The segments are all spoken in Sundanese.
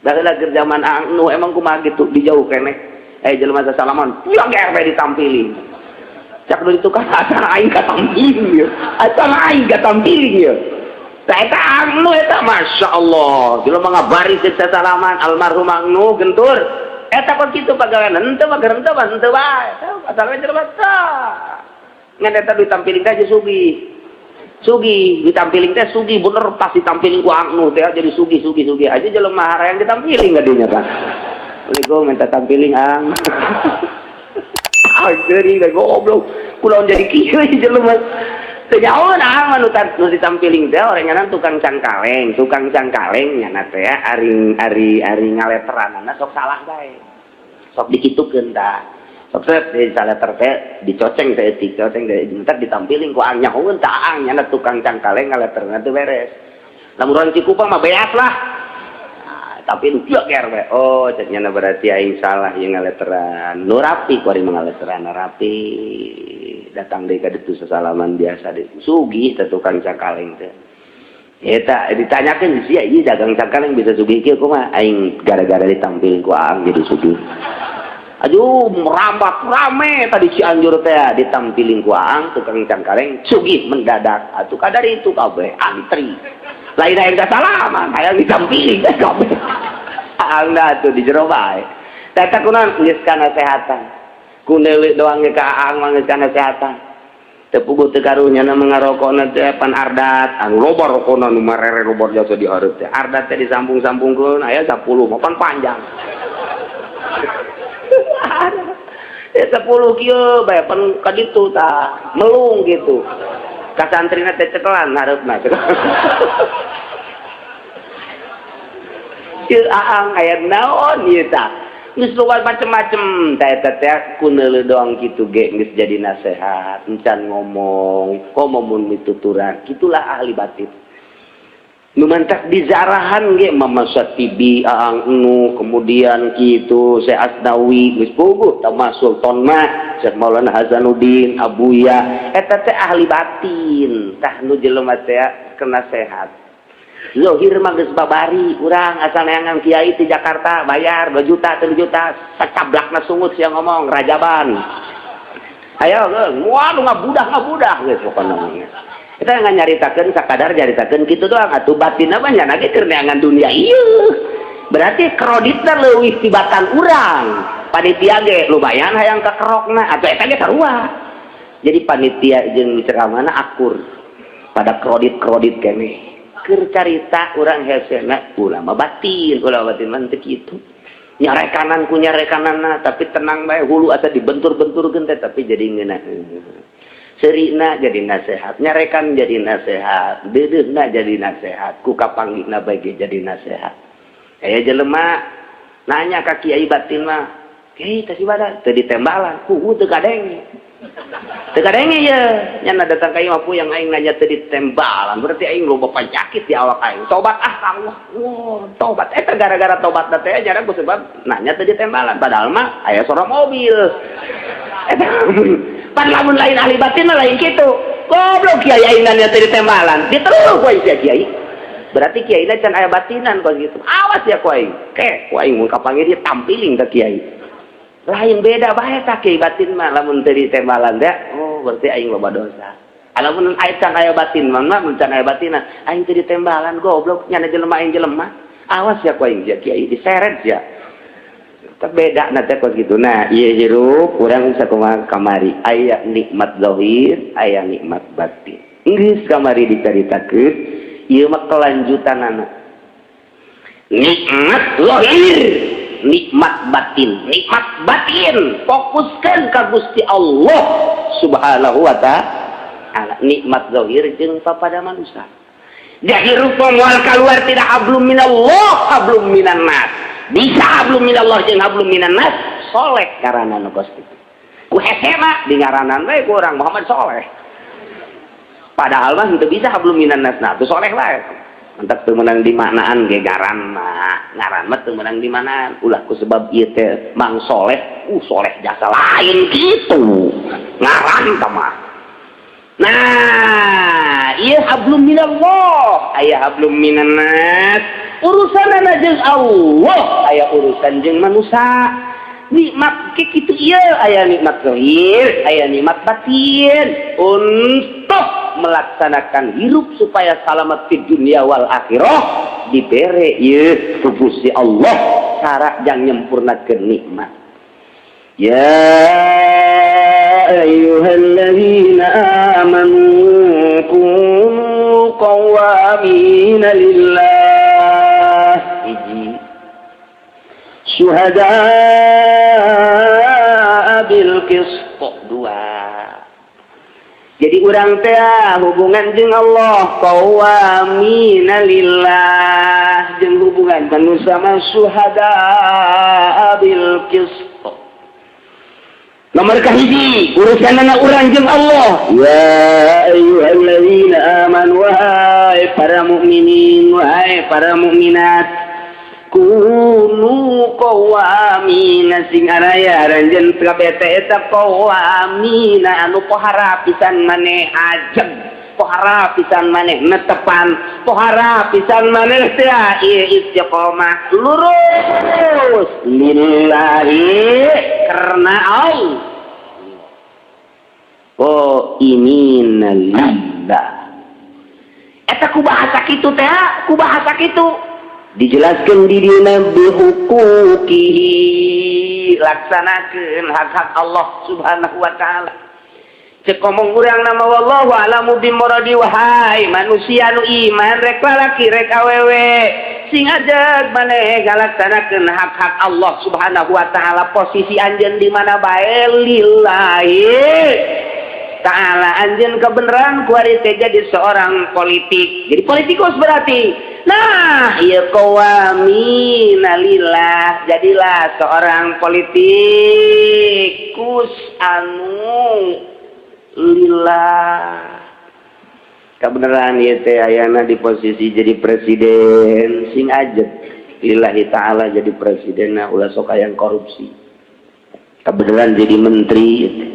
Baheula keur zaman anu emang kumaha gitu di jauh keneh. Eh, jelema sasalaman, pulang ge ditampiling. Cak nu itu kan asal aing katampiling ya. Asal aing katampiling ya. Tah eta anu eta Masya Allah. Jelema ngabaris sasalaman almarhum anu gentur. Eta kok kitu pagawean henteu mah henteu mah henteu bae. Asal we jelema tah. Ngan eta ditampiling teh sugih. Sugih ditampiling teh sugih bener, pas ditampiling ku anu teh jadi sugih sugih sugih aja. Jelema yang ditampiling kadinya kan. Assalamualaikum, minta tampiling ang. Anjir, goblok. Kunaon jadi kieu jelema? Teu nyaho nah nu nu ditampiling teh orenganan tukang cangkaleng, tukang cangkaleng nyana teh ari ari ari ngaleteranana sok salah bae. Sok dikitukeun tah. Sok set di saleter teh dicoceng saeutik, coceng teh ditampiling ku ang, nyahoeun tah ang nyana tukang cangkaleng ngaleterna teu beres. Lamun urang Cikupa mah beas lah. Nah, tapi nu kieu ger we. Oh, cek nyana berarti aing salah ieu ngaleteran. Nu rapi ku ari ngaleteran rapi. Datang deui ka ditu sasalaman biasa deui. Sugih teh tukang cangkaleng teh. Eta ditanyakeun sia ieu dagang cangkaleng bisa sugih kieu kumaha? Aing gara-gara ditampiling ku aang jadi sugih. Aduh, merambat rame tadi Cianjur teh ditampiling ku aang tukang cangkaleng sugih mendadak. Atuh kadar itu kabeh antri. Lain hayang salaman, hayang ditampiling teh kabeh. Aang dah tuh di jero bae. Eta kunaon geus kana sehatan. Ku neuleuh doang ge ka aang mah geus kana sehatan. Teu puguh teu karunya na ngarokona teh pan ardat, anu loba rokona nu marere loba jasa di hareup teh. Ardat teh disambung-sambungkeun aya 10 mah pan panjang. Ya 10 kieu bae pan ka ditu tah, melung gitu. Ka santrina teh cekelan hareupna. Ieu aang aya naon ieu tah? Geus loba macem-macem tah eta teh ku neuleuh doang kitu ge geus jadi nasehat, encan ngomong, komo mun mituturan. Kitulah ahli batin. Nu mantak dizarahan ge Mama Satibi, Aang Nu, kemudian kitu Syekh Asnawi geus puguh tama Sultan mah Syekh Maulana Hasanuddin Abuya eta teh ahli batin tah nu jelema teh kena sehat. Zohir mah geus babari urang asal neangan kiai di Jakarta bayar 2 juta 3 juta sacablakna sungut sia ngomong rajaban. Ayo geus waduh ngabudah geus pokona mah. Kita nggak nyaritakan sakadar nyaritakan gitu doang atuh batin apa nya lagi keur neangan dunia ieu. Berarti kreditna leuwih tibatan urang. Panitia ge lumayan hayang kakerokna atuh eta ge sarua. Jadi panitia jeung ceramahna akur pada kredit-kredit keneh. Keur carita urang hesena ulama batin mah teu kitu. Nyarekanan ku nyarekanana tapi tenang bae hulu asa dibentur-benturkeun teh tapi jadi ngeunah. Serina jadi nasehat, nyarekan jadi nasehat, deudeuhna jadi nasehat, ku kapanggihna bae ge jadi nasehat. Aya jelema nanya ka kiai batin mah, "Kiai teh ibadah teu ditembalan, ku teu kadenge." Teu kadenge ye, nya datang ka imah puyang aing nanya teu ditembalan, berarti aing loba penyakit di awak aing. Tobat ah ka Allah. Wah, tobat eta gara-gara tobat teh jarang ku sebab nanya teu ditembalan, padahal mah aya suara mobil. Eta pan lamun lain ahli batin mah lain kitu. Goblok kiai aing nanya teu ditembalan, diteluh ku aing sia kiai. Berarti kiai na can aya batinan kos gitu. Awas ya ku aing. Ke ku aing mun kapanggih dia tampiling ka kiai. Lain beda bae tah kiai batin mah lamun teu ditembalan teh, oh berarti aing loba dosa. Lamun aya can aya batin mah mun can aya batina, aing teu ditembalan goblok nyana jelema aing jelema. Awas ya ku aing sia kiai diseret sia. Beda nanti kos gitu. Nah, iya hirup urang sakumaha kamari aya nikmat zahir, aya nikmat batin. Geus kamari dicaritakeun, ieu mah kelanjutanana. Nikmat zahir, nikmat batin, nikmat batin fokuskan ka Gusti Allah Subhanahu wa ta'ala. Nikmat zahir jeung papada manusia. Hirup moal keluar tidak hablum minallah, hablum minan nas. Bisa hablum minallah jeung hablum minan nas, soleh ngaranna nu kos kitu. Ku hesena di ngaranan we ku urang Muhammad Soleh. Padahal mah henteu bisa hablum minan nas, nah teu soleh wae. Mantak teu meunang dimaknaan ge ngaran mah. Ngaran mah teu meunang dimaknaan. Ulah ku sebab ieu teh Mang Soleh, soleh jasa lain gitu. Ngaran tah mah. Nah, ieu hablum minallah, aya hablum minan nas. Urusan jeung Allah, aya urusan jeung manusia. Nikmat kitu ieu, aya nikmat zahir, aya nikmat batin. Untuk melaksanakan hirup supaya selamat di dunia wal akhirah, dibere ieu ku Gusti Allah cara yang nyempurnakeun nikmat. يا أيها الذين آمنوا كونوا قوامين لله hiji شهداء بالقسط dua. Jadi urang teh hubungan jeung Allah قوامين لله, jeung hubungan manusia mah شهداء بالقسط. Nomor kahiji, urusan anak urang jeung Allah. يا أيها الذين آمنوا, wahai para mukminin, wahai para mukminat, كونوا قوامين, sing araya aranjeun kabeh teh eta قوامين anu pohara pisan maneh ajeg, pohara pisan maneh netepan, pohara pisan maneh teh ieu istiqomah lurus لله karena Allah. قائمين لله eta ku bahasa kitu teh, ku bahasa kitu dijelaskan di dina بحقوقه, laksanakeun hak-hak Allah Subhanahu wa Ta'ala. Cek ngomong urang nama والله أعلم بمراده. Wahai manusia nu iman, rek lalaki rek awewe, sing ajeg maneh ngalaksanakeun hak-hak Allah Subhanahu wa Ta'ala. Posisi anjeun di mana bae, لله ta'ala. Anjeun kebenaran kuari teh jadi seorang politik, jadi politikus berarti. Nah, ieu قوامين لله, jadilah seorang politikus anu lillah. Kebenaran ieu teh ayana di posisi jadi presiden, sing ajeg lillahi ta'ala jadi presiden. Nah, ulah sok yang korupsi. Kebenaran jadi menteri ieu teh,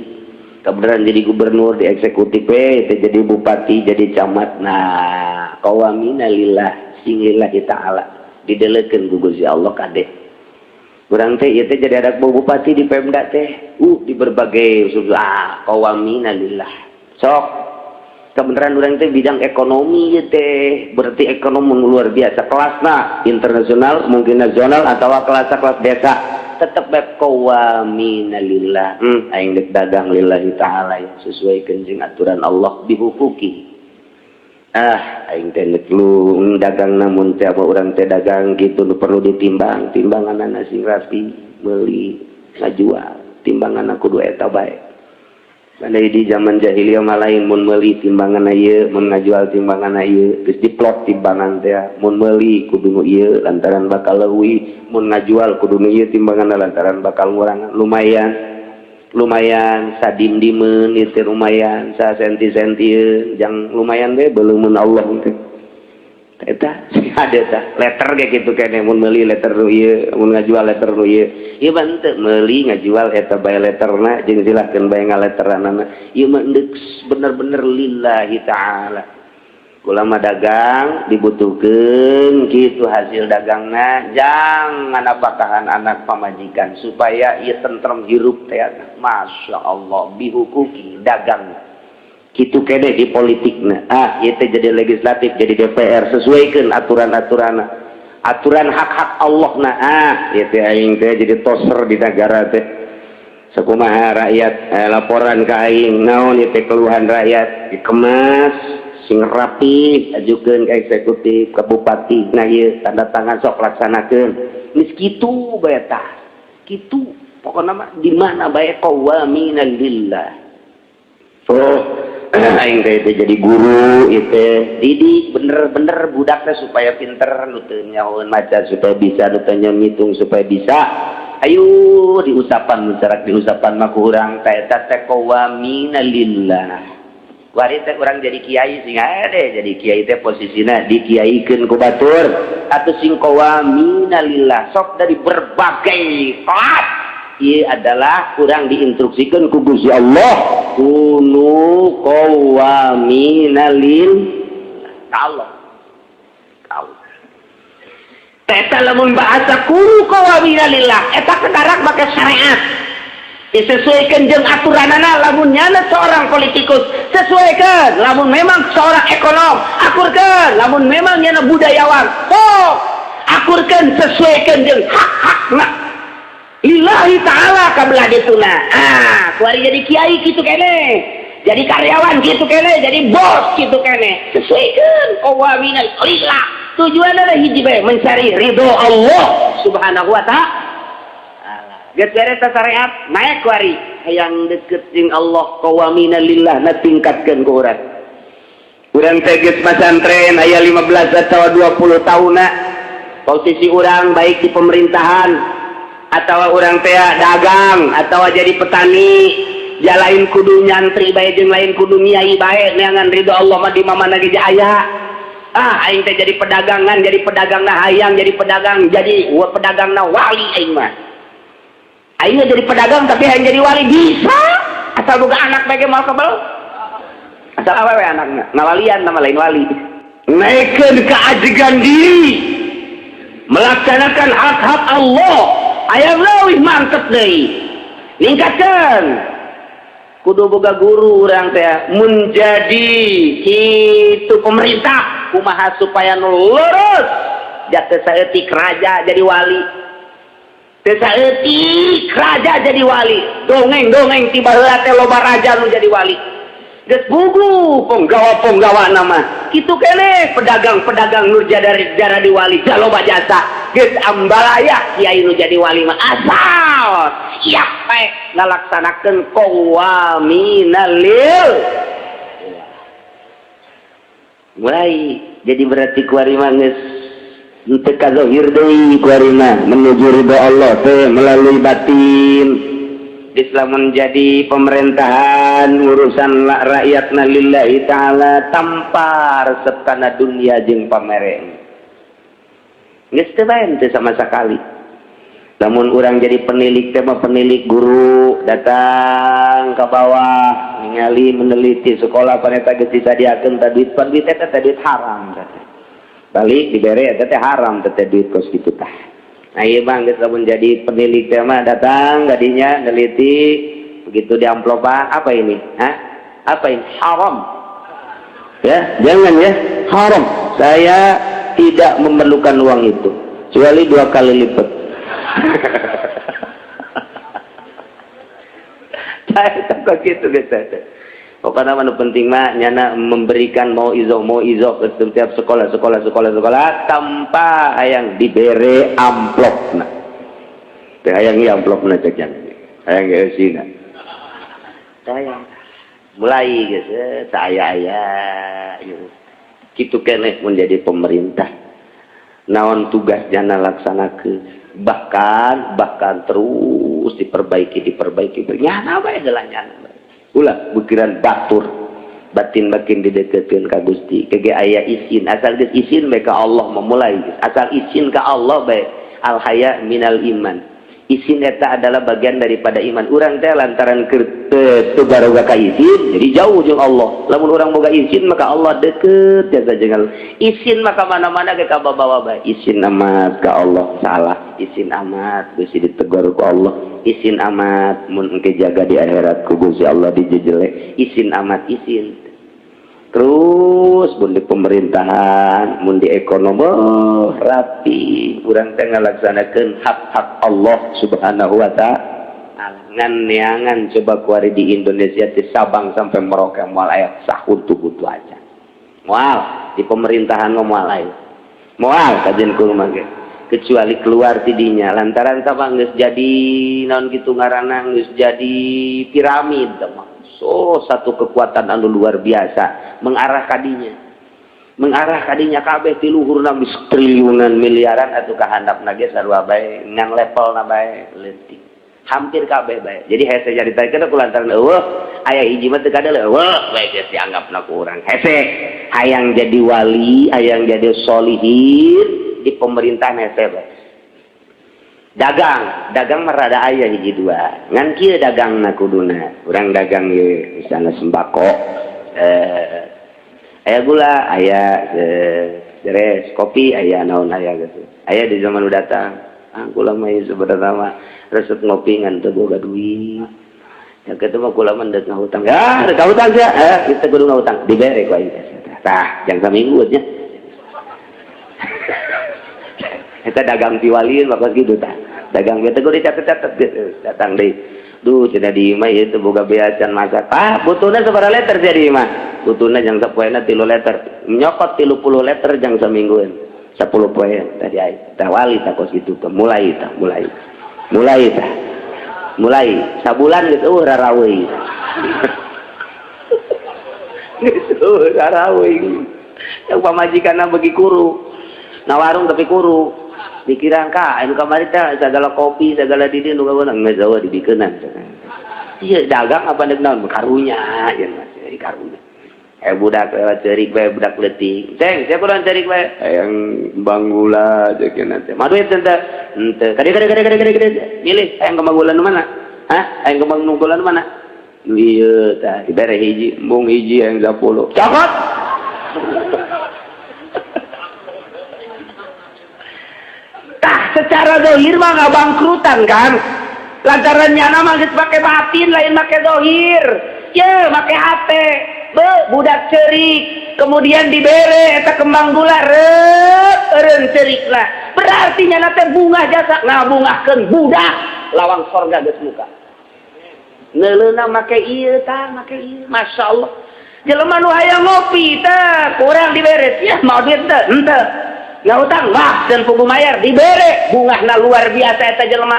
kebenaran jadi gubernur di eksekutif itu, jadi bupati, jadi camat. Nah, قوامين لله, sing lillahi ta'ala, didelekeun ku Gusti Allah. Kade urang teh ieu teh jadi ada bupati di Pemda teh, di berbagai, ah, قوامين لله. Sok kebenaran urang teh bidang ekonomi ieu teh, berarti ekonomi luar biasa kelasna internasional, mungkin nasional atau kelas kelas desa, tetep bae قوامين لله. Aing dek dagang lillahi ta'ala ya, sesuai jeung aturan Allah بحقوقه. Ah, aing teh dek lu dagang, namun teh apa urang teh dagang gitu nu perlu ditimbang, timbangan sing rapi, meuli ngajual timbangan kudu eta bae. Andai di zaman jahiliyah mah lain, mun meuli timbangan ieu, mun ngajual timbangan ieu, geus diplot timbangan teh. Mun meuli kudu nu ieu lantaran bakal leuwih, mun ngajual kudu nu ieu timbangan lantaran bakal ngurangan. Lumayan, lumayan sadim-dimeun ieu teh, lumayan sa senti-sentieun, jang lumayan we beleumeun Allah teh. Eta ada tah letter kayak gitu kene, mun meuli letter nu ieu, mun ngajual letter nu ieu. Ieu mah henteu, meuli ngajual eta bae letterna jeung silahkeun bae ngaletteranana. Ieu mah endek bener-bener lillahi ta'ala. Kula mah dagang dibutuhkeun kitu hasil dagangna jangan apakahan anak pamajikan supaya ieu tentrem hirup teh. Masya Allah, بحقوقه dagang kitu kene di politikna. Ah, ieu teh jadi legislatif, jadi DPR, sesuaikan aturan-aturan, aturan hak-hak Allah. Nah, ah, ieu teh aing teh jadi toser di negara teh, sakumaha rakyat laporan ka aing, naon ieu teh keluhan rakyat, dikemas sing rapi, ajukeun ke eksekutif, ke bupati. Nah, ieu tanda tangan, sok laksanakeun. Geus kitu bae tah, kitu pokokna mah di mana bae قوامين لله. Oh, aing teh jadi guru itu, didik bener-bener budaknya supaya pinter, nu teu nyahoeun maca supaya bisa, nu teu ngitung supaya bisa. Ayo diusapan, mencarak diusapan mah ku urang teh, eta teh قوامين لله. Wari teh urang jadi kiai, sing ade jadi kiai teh posisina dikiaikeun ku batur atau sing قوامين لله. Sok dari berbagai kelas, ieu adalah kurang diinstruksikan ku Gusti Allah, كونوا قوامين لله. Allah, Allah. Eta lamun bahasa kunu qawwamina lillah, eta kedarak make syariat. Disesuaikan jeung aturanana. Lamun nyana seorang politikus, sesuaikan. Lamun memang seorang ekonom, akurkan. Lamun memang nyana budayawan, sok akurkan, sesuaikan jeung hak-hakna lillahi ta'ala kabelah dituna. Ah, kuari jadi kiai kitu kene, jadi karyawan gitu kene, jadi bos gitu kene, sesuaikan qawwamina lillah. Tujuan adalah hiji bae, mencari ridho Allah Subhanahu wa Ta'ala. Geus beres syariat, naik kuari hayang deket jeung Allah, qawwamina lillah na tingkatkeun ku urang. Urang teh geus pasantren aya 15 atau 20 tahunna, posisi urang baik di pemerintahan atau urang teh dagang atau jadi petani, ja lain kudu nyantri bae jeung lain kudu ngiyai bae. Neangan ridho Allah mah di mana ge aya. Ah, aing teh jadi pedagangan, jadi pedagang na hayang jadi pedagang, jadi pedagang na wali. Aing mah, aing jadi pedagang tapi hayang jadi wali bisa, asal boga anak bae moal kebel, asal awewe anakna ngawalian, nama lain wali. Naikkeun keajegan diri melaksanakan hak-hak Allah, aya leuwih mantep deui, ningkatkeun kudu boga guru. Urang teh menjadi kitu pemerintah, kumaha supaya nu lurus, jatuh saeutik raja jadi wali, teu saeutik raja jadi wali. Dongeng-dongeng ti baheula teh loba raja nu jadi wali, geus bugu penggawa-penggawa nama. Kitu keneh pedagang-pedagang nu jadi jadi wali, loba jasa, geus ambalaya. Kiai nu jadi wali mah asal siap bae ngalaksanakeun qawwamina lil. Mulai jadi berarti kuari mah geus teu kazohir deui, kuari mah menuju ridho Allah teh melalui batin. Islam menjadi pemerintahan, urusan rakyatna lillahi ta'ala, tanpa resep kana dunia jeung pamere, geus teu bae teu sama sekali. Namun orang jadi penilik teh mah, penilik guru datang ke bawah, ningali, meneliti sekolah paneta geus disadiakeun teh duit pan, duit eta teh duit haram teh. Balik dibere eta teh haram teh duit kos kitu tah. Nah, ieu mah geus lamun jadi penilik teh mah datang gadinya neliti, begitu di amplopan, "Apa ini? Hah? Apa ini? Haram." Ya, jangan ya, haram. Saya tidak memerlukan uang itu kecuali dua kali lipat. Saya takut gitu guys. Pokoknya mana penting mah nyana memberikan mau izo, mau izo ke setiap sekolah, sekolah, sekolah, sekolah tanpa hayang dibere amplop. Nah, teh hayang ieu amplop na, cek yang hayang geusina. Saya mulai guys, saya aya gitu. Kitu keneh menjadi pemerintah. Naon tugas jana laksanakeun, bahkan bahkan terus diperbaiki, diperbaiki, nyana bae heula, nyana bae ulah pikiran batur, batin makin dideketkeun ka Gusti kege aya isin. Asal geus isin bae ka Allah, memulai asal isin ka Allah bae. Al haya minal iman, isin eta adalah bagian daripada iman. Urang teh lantaran teu baroga ka isin jadi jauh jeung Allah. Lamun urang boga isin maka Allah deket jasa jeung Allah. Isin maka mana-mana ge kabawa bae. Isin amat ka Allah, salah isin amat Gusti ditegur ku Allah, isin amat mun engke jaga di akhirat ku Gusti Allah dijejele. Isin amat, isin terus mun di pemerintahan, mun di ekonomi, oh, rapi urang teh ngalaksanakeun hak-hak Allah Subhanahu wa Ta'ala. Ngan neangan coba kuari di Indonesia di Sabang sampai Merauke moal aya sahuntu-huntu aja, moal di pemerintahan mah moal aya, moal kajian kumaha ge, kecuali keluar tidinya lantaran sama geus jadi naon gitu ngaranna, geus jadi piramid. So satu kekuatan anu luar biasa mengarah kadinya, mengarah kadinya kabeh ti luhurna geus triliunan, miliaran atuh ka handapna ge sarua bae, ngan levelna bae leutik, hampir kabeh bae. Jadi hese nyaritakeun ku lantaran eueuh aya hiji mah teu kadeuleu, eueuh bae geus dianggapna ku urang hese. Hayang jadi wali, hayang jadi solihin di pemerintahan hese bae. Dagang, dagang mah rada aya hiji dua, ngan kieu dagangna kuduna urang dagang ye, misalnya sembako, aya gula aya, Beres, kopi aya, naon aya gitu. Aya di zaman udah datang. Ah, kula mah ieu sebenarnya mah resep ngopi ngan teu boga duit. Ya kitu mah kula mah deuk ngahutang. Ya, deuk ngahutang sia. Eh, kita kudu ngahutang. Dibere ku aing teh. Tah, jang saminggu nya. Eta dagang piwalieun mah gitu tah. Dagang teh kudu dicatet-catet gitu. Datang deui. Duh, cenah di imah ieu teu boga bea can masak. Ah, butuhna sabaraha liter sia di imah? Butuhna jang sapoena 3 liter. Nyokot 30 liter jang saminggueun. 10 poe tadi aing. Tah wali tah kos kitu tah mulai tah, mulai. Mulai tah. Mulai sabulan geus eueuh raraweui. Geus eueuh raraweui. Yang pamajikanna beuki kuru. Na warung tapi kuru. Dikira ka anu kamari teh sagala kopi sagala di dieu nu kabeunang geus eueuh dibikeunan. Ieu dagang apa deuk naon karunya ieu mah karunya. Eh budak lewat ceurik bae budak leutik. Ceng, sia kudu ceurik bae. Hayang kembang gula ceuk teh. Mah duit teh henteu. Kade kade kade kade kade kade. Milih hayang kembang gula nu mana? Hah? Hayang kembang nu gula nu mana? Nu ieu tah dibere hiji, embung hiji hayang 10. Cokot. Tah secara zahir mah ngabangkrutan kan? Lantaran nyana mah geus make batin lain make zahir. Ye, make hate. Be, budak cerik kemudian dibere eta kembang gula reup eureun cerik lah. Berarti nyana teh bungah jasa ngabungahkeun budak lawang sorga geus muka. Neuleuna make ieu tah, make ieu. Masyaallah. Jelema nu hayang ngopi teh kurang dibere sia mau duit teh henteu. Ngahutang wah dan pugu mayar dibere bungahna luar biasa eta jelema.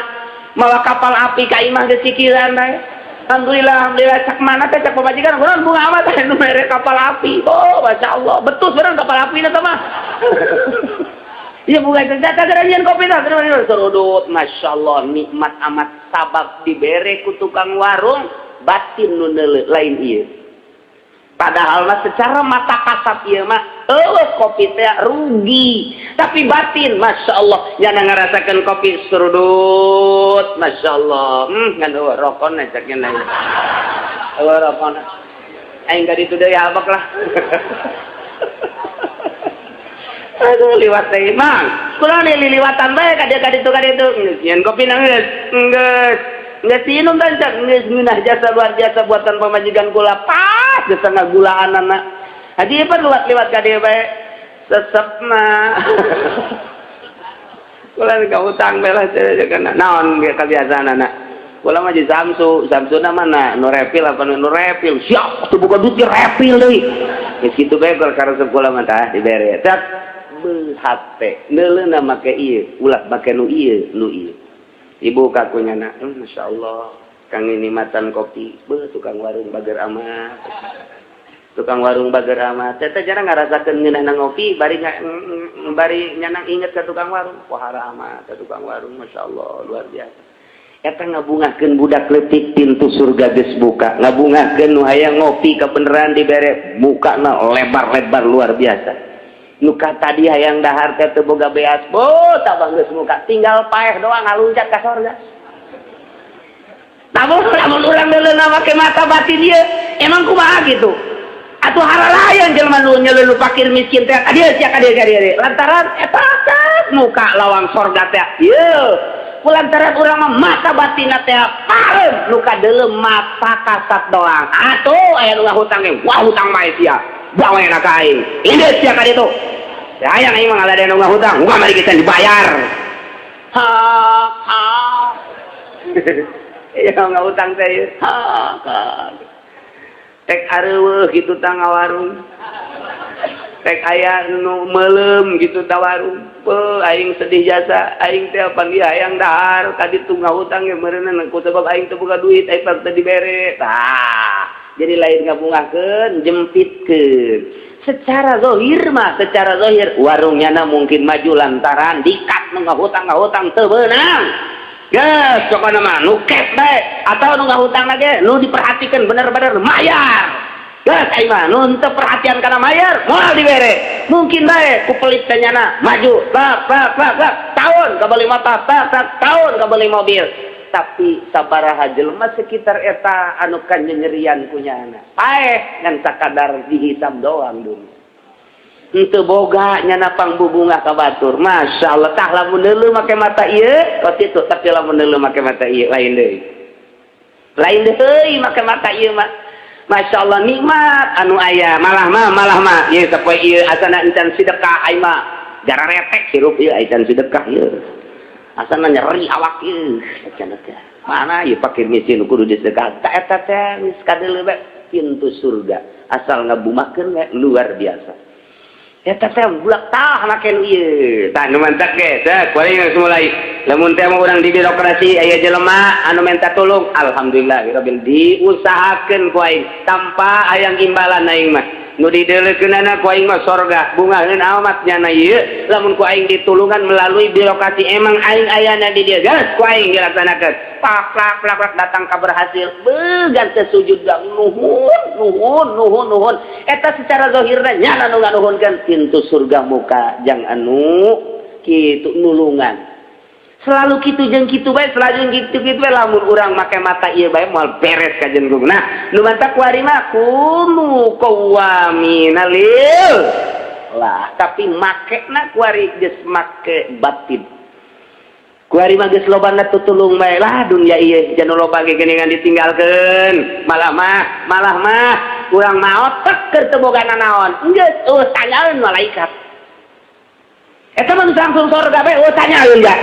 Mawa kapal api ka imah geus cikiran bae. Alhamdulillah, alhamdulillah cak mana teh cak pamajikan kunaon bunga amat teh nu mere kapal api. Oh, masyaallah, betul bener kapal api na mah. Iya bunga teh teh nyian kopi teh serudut, masyaallah nikmat amat sabab dibere ku tukang warung batin nu lain ieu. Padahal mah secara mata kasat ieu mah eueuh kopi teh rugi, tapi batin masyaallah nyana ngarasakeun kopi serudut, masyaallah. Ngan eueuh rokon cak nya eueuh rokon. Aing ka ditu deui abak lah. Aduh liwat deui mang. Kunaon liliwatan bae ka dieu ka ditu ka ditu. Geus nyeun kopi na geus. Geus. Geus minum teh cak geus ngeunah jasa luar biasa buatan pamajikan kula pas geus ngagulaanana. Haji pan liwat-liwat ka dieu bae sesepna. Kula ka utang bae lah kana. Naon kebiasaanana? Kula mah di Samsu, Samsuna mana? Nu repil apa nu repil? Siap teu boga duit repil deui. Geus kitu bae karesep kula mah tah dibere. Cak beuh hate neuleuna make ieu, ulah make nu ieu, nu ieu. Ibu kakunya na, masyaallah, kang ini matan kopi, beuh tukang warung bager amat. Tukang warung bager amat. Teh jarang ngarasakeun ngeunahna ngopi, bari bari nyanang inget ka tukang warung. Wah amat ka tukang warung, masyaallah, luar biasa. Eta ngabungahkeun budak leutik pintu surga geus buka, ngabungahkeun nu hayang ngopi kabeneran dibere mukana lebar-lebar luar biasa. Nu ka tadi hayang dahar teh teu boga beas, bo tabang geus muka, tinggal paeh doang ngaluncat ka sorga. Lamun lamun urang neuleuna make mata batin ieu, emang kumaha gitu? Atuh haralayan jelema nu nyeleuh fakir miskin teh ka dieu sia ka dieu ka dieu. Lantaran eta muka lawang sorga teh. Ieu lantaran urang mah mata batinna teh pareum nu kadeuleu mata kasat doang. Atuh aya nu ngahutang ge, wah hutang mah sia. Bawa ka aing. Ini sia ka ditu. Hayang aing mah ngaladean nu ngahutang, wah mari kita dibayar. Ha ha. Iya ngahutang teh. Ha ha. Tek areueuh kitu tah ngawarung. Tek aya nu meuleum kitu tah warung. Beuh aing sedih jasa, aing teh panggih hayang dahar ka ditu ngahutang ge meureunna ku sebab aing teu boga duit, aing teu dibere. Tah, jadi lain ngabungahkeun, jempitkeun. Secara zahir mah, secara zahir warungnya na mungkin maju lantaran dikat nu ngahutang-ngahutang teu beunang. Geus pokona mah nu cash bae atau nu ngahutang lagi nu diperhatikan bener-bener mayar. Geus aing mah nu henteu perhatian kana mayar moal dibere. Mungkin bae ku pelit teh nyana maju bak bak bak bak tahun kabeli motor tak tak tahun kabeli mobil. Tapi sabaraha jelema sekitar eta anu kanyerian ku nyana. Paeh ngan sakadar dihisab doang dunia. Henteu boga nyana pangbubungah ka batur. Masya Allah, tah lamun deuleu make mata ieu kos kitu, tapi lamun deuleu make mata ieu lain deui. Lain deui make mata ieu mah. Masya Allah nikmat anu aya, malah mah ieu sapoe ieu asana encan sedekah aing mah jararetek hirup ieu encan sedekah ieu. Asana nyeri awak ieu cenah teh. Mana ieu fakir miskin kudu disedekah. Ta eta teh geus kadeuleu bae pintu surga. Asal ngabumahkeun we luar biasa. Eta teh bulak tah make nu ieu. Tah nu mantak ge, tah kuari geus mulai. Lamun teh mah urang di birokrasi aya jelema anu minta tulung, alhamdulillah rabbil diusahakeun ku aing tanpa hayang imbalan aing mah. Nu dideulekeunana ku aing mah sorga, bungaheun amat nyana ieu lamun ku aing ditulungan melalui birokrasi emang aing ayana di dieu geus ku aing dilaksanakeun. Pak plak plak plak datang ka berhasil. Began teh sujud ga nuhun nuhun nuhun nuhun. Eta secara zahirna nyana nu nganuhunkeun pintu surga muka jang anu kitu nulungan. Selalu kitu jeung kitu bae, selalu kitu kitu bae lamun urang make mata ieu bae moal beres ka jeung. Nah, nu mantak kuari mah kunu qawwamina lil lah, tapi makena kuari geus make batin. Kuari mah geus lobana tutulung bae lah dunya ieu jangan loba ge geuningan ditinggalkeun. Malah mah urang maot tek keur teu boga nanaon. Geus eueuh tanyaeun malaikat. Eta mah langsung surga bae eueuh tanyaeun ga.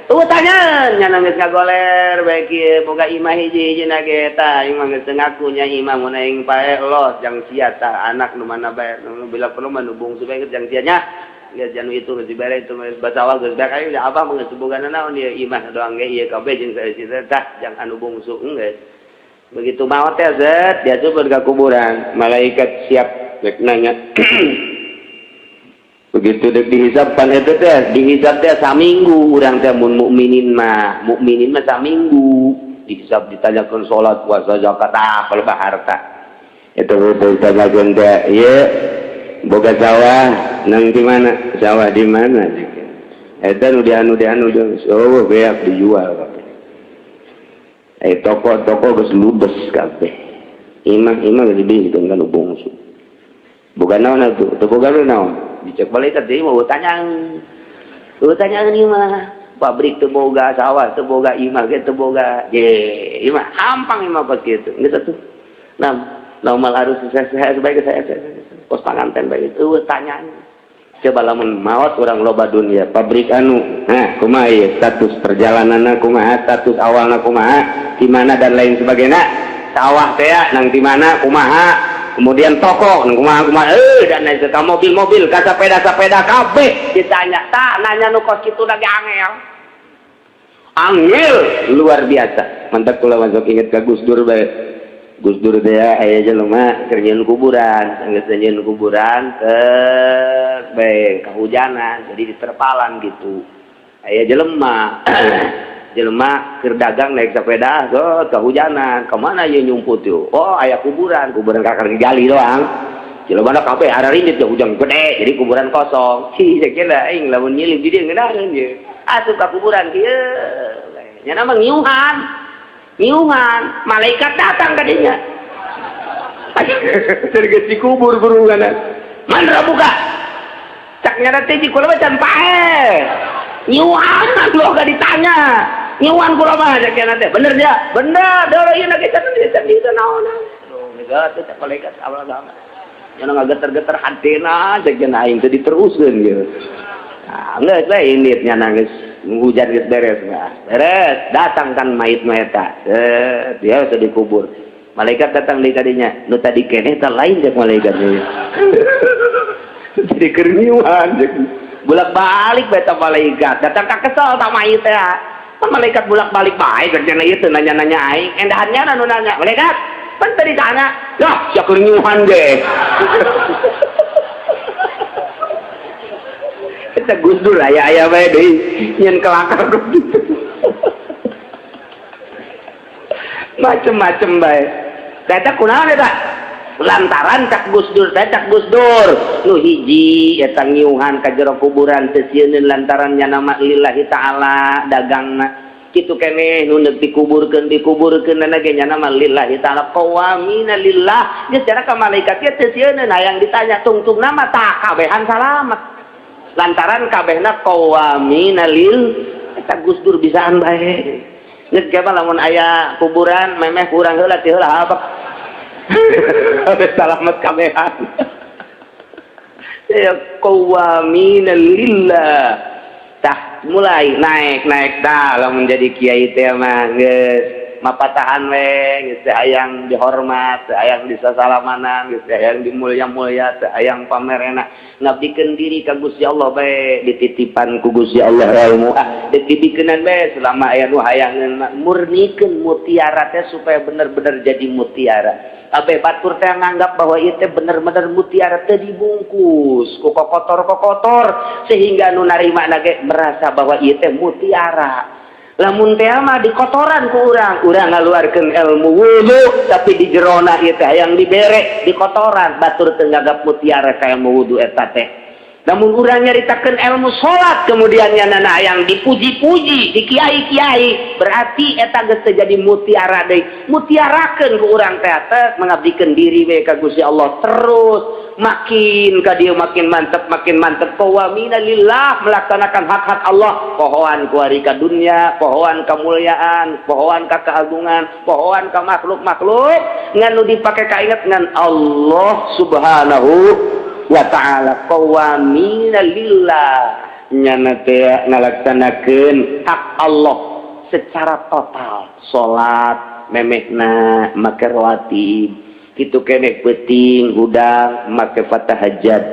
Eueuh tanyaeun nya geus ngagoler bae kieu boga imah hiji-hijina ge tah aing mah geus teu ngaku nya imah mun aing pae los jang sia tah anak nu mana bae nu bila perlu mah nu bungsu bae jang sia nya. Geus janu itu geus dibere itu geus basawah geus bae aing abah mah geus boga nanaon ieu imah doang ge ieu kabeh jeung saeusi tah jang anu bungsu geus. Begitu maot teh zet dia coba ke kuburan, malaikat siap rek nanya. Begitu dek dihisab pan eta teh, dihisab teh saminggu urang teh mun mukminin mah saminggu dihisab ditanyakeun salat, puasa, zakat, ah pelebah harta. Eta ditanyakeun teh, ieu boga sawah nang di mana? Sawah di mana? Eta nu dianu oh beak dijual kabeh. Toko-toko geus ludes kabeh. Imah-imah geus dibikeun ka nu bungsu. Boga naon atuh? Teu boga naon? Dicek malaikat deui mah tanya ieu mah pabrik teu boga, sawah teu boga, imah ge teu boga. Ye, imah hampang imah pas kitu. Geus atuh. Nah, normal harus saya baik saya kos panganten baik eueuh tanya. Coba lamun maot urang loba dunia, pabrik anu, nah kumaha ieu status perjalananna kumaha, status awalna kumaha, di mana dan lain sebagainya. Sawah teh nang di mana kumaha, kemudian toko nang kumaha kumaha, dan lain sebagainya, mobil-mobil, ka sepeda-sepeda kabeh ditanya. Tak nanya nu kos kitu lagi angel. Angel luar biasa. Mantap kula masuk inget ka Gus Dur bae. Gus Dur teh aya jelema keur nyieun kuburan, geus nyieun kuburan teh bae kehujanan, jadi diterpalan gitu. Aya jelema jelema keur dagang naik sepeda, go kehujanan, kemana ieu nyumput yeuh? Oh, aya kuburan, kuburan kakar digali doang. Jelema kabeh ararindit hujan gede, jadi kuburan kosong. Hi, sakieu aing lamun nyilip di dieu ngeunaheun ieu. Asup ka kuburan kieu. Nya mah ngiuhan. Ngiuhan, malaikat datang ka dinya. Jadi dikubur burungan. Man buka. Cak nyana teh kula mah can paeh. Ngiuhan lo gak ditanya. Ngiuhan kula mah cak nyana teh. Bener dia? Bener. Dolo ieu na ge can can di naon. Aduh, geus teh malaikat awal sama. Nyana ngageter-geter hatena cek cenah aing teh diteruskeun ieu. Nah, geus we indit nyana geus hujan geus beres nah. Beres, datang kan mayit mah eta. Dia sudah dikubur. Malaikat datang di kadinya. Nu tadi keneh teh lain cek malaikat nya. Jadi keur ngiuhan cek. Bolak-balik bae malaikat. Datang ka kesel ta mayit teh. Kan malaikat bolak-balik bae keur cenah ieu teu nanya-nanya aing. Endahannya nu nanya. Malaikat, pan tadi tanya. Lah, sia keur ngiuhan ge. Eta Gus Dur aya-aya bae deui nyeun kelakar macem-macem bae. Eta kunaon eta? Lantaran cak Gus Dur teh cak Gus Dur nu hiji eta ngiuhan ka jero kuburan teu sieun lantaran nya nama lillahi ta'ala dagangna. Kitu keneh nu deuk dikuburkeun, dikuburkeun na ge nyana mah lillahi ta'ala, qawamina lillah. Geus cara ka malaikat ge teu sieun hayang ditanya tungtungna mah, tah kabehan salamet lantaran kabehna qawamina lil. Eta Gus Dur bisaan bae. Geus ge lamun aya kuburan memeh kurang heula ti heula habak. Salamet kabehan. Ya, qawamina lillah. Tah, mulai naik naik dah lamun jadi kiai teh mah geus mapatahan we, geus teu hayang dihormat, teu hayang disasalamanan, geus teu hayang dimulya-mulya, teu hayang pamerena, ngabdikeun diri ka Gusti Allah bae. Dititipan ku Gusti Allah ilmu, ah deuk dibikeunan bae selama aya nu hayangeun. Murnikeun mutiara teh supaya bener-bener jadi mutiara. Abe batur teh nganggap bahwa ieu teh bener-bener mutiara, teh dibungkus ku kokotor-kokotor sehingga nu narima ge merasa bahwa ieu teh mutiara. Lamun teh mah dikotoran ku urang, urang ngaluarkeun ilmu wudu tapi di jerona ieu teh hayang dibere di kotoran, batur teu nganggap mutiara ka ilmu wudu eta teh. Namun urang nyaritakeun ilmu salat, kemudian nana yang dipuji-puji di kiai-kiai, berarti eta geus teu jadi mutiara deui. Mutiarakeun ku urang teh teh mengabdikeun diri we ka Gusti Allah, terus makin ka dieu makin mantep, makin mantep, qawamina lillah, melaksanakan hak-hak Allah, pohoan ku ari ka dunya, pohoan kemuliaan, pohoan ka keagungan, pohoan ka makhluk-makhluk, ngan nu dipake kainget ngan Allah Subhanahu wa ta'ala. Qawamina lillah, nyana teh ngalaksanakeun hak Allah secara total. Salat memehna make rawatib kitu keneh, peuting hudang make fatahajat,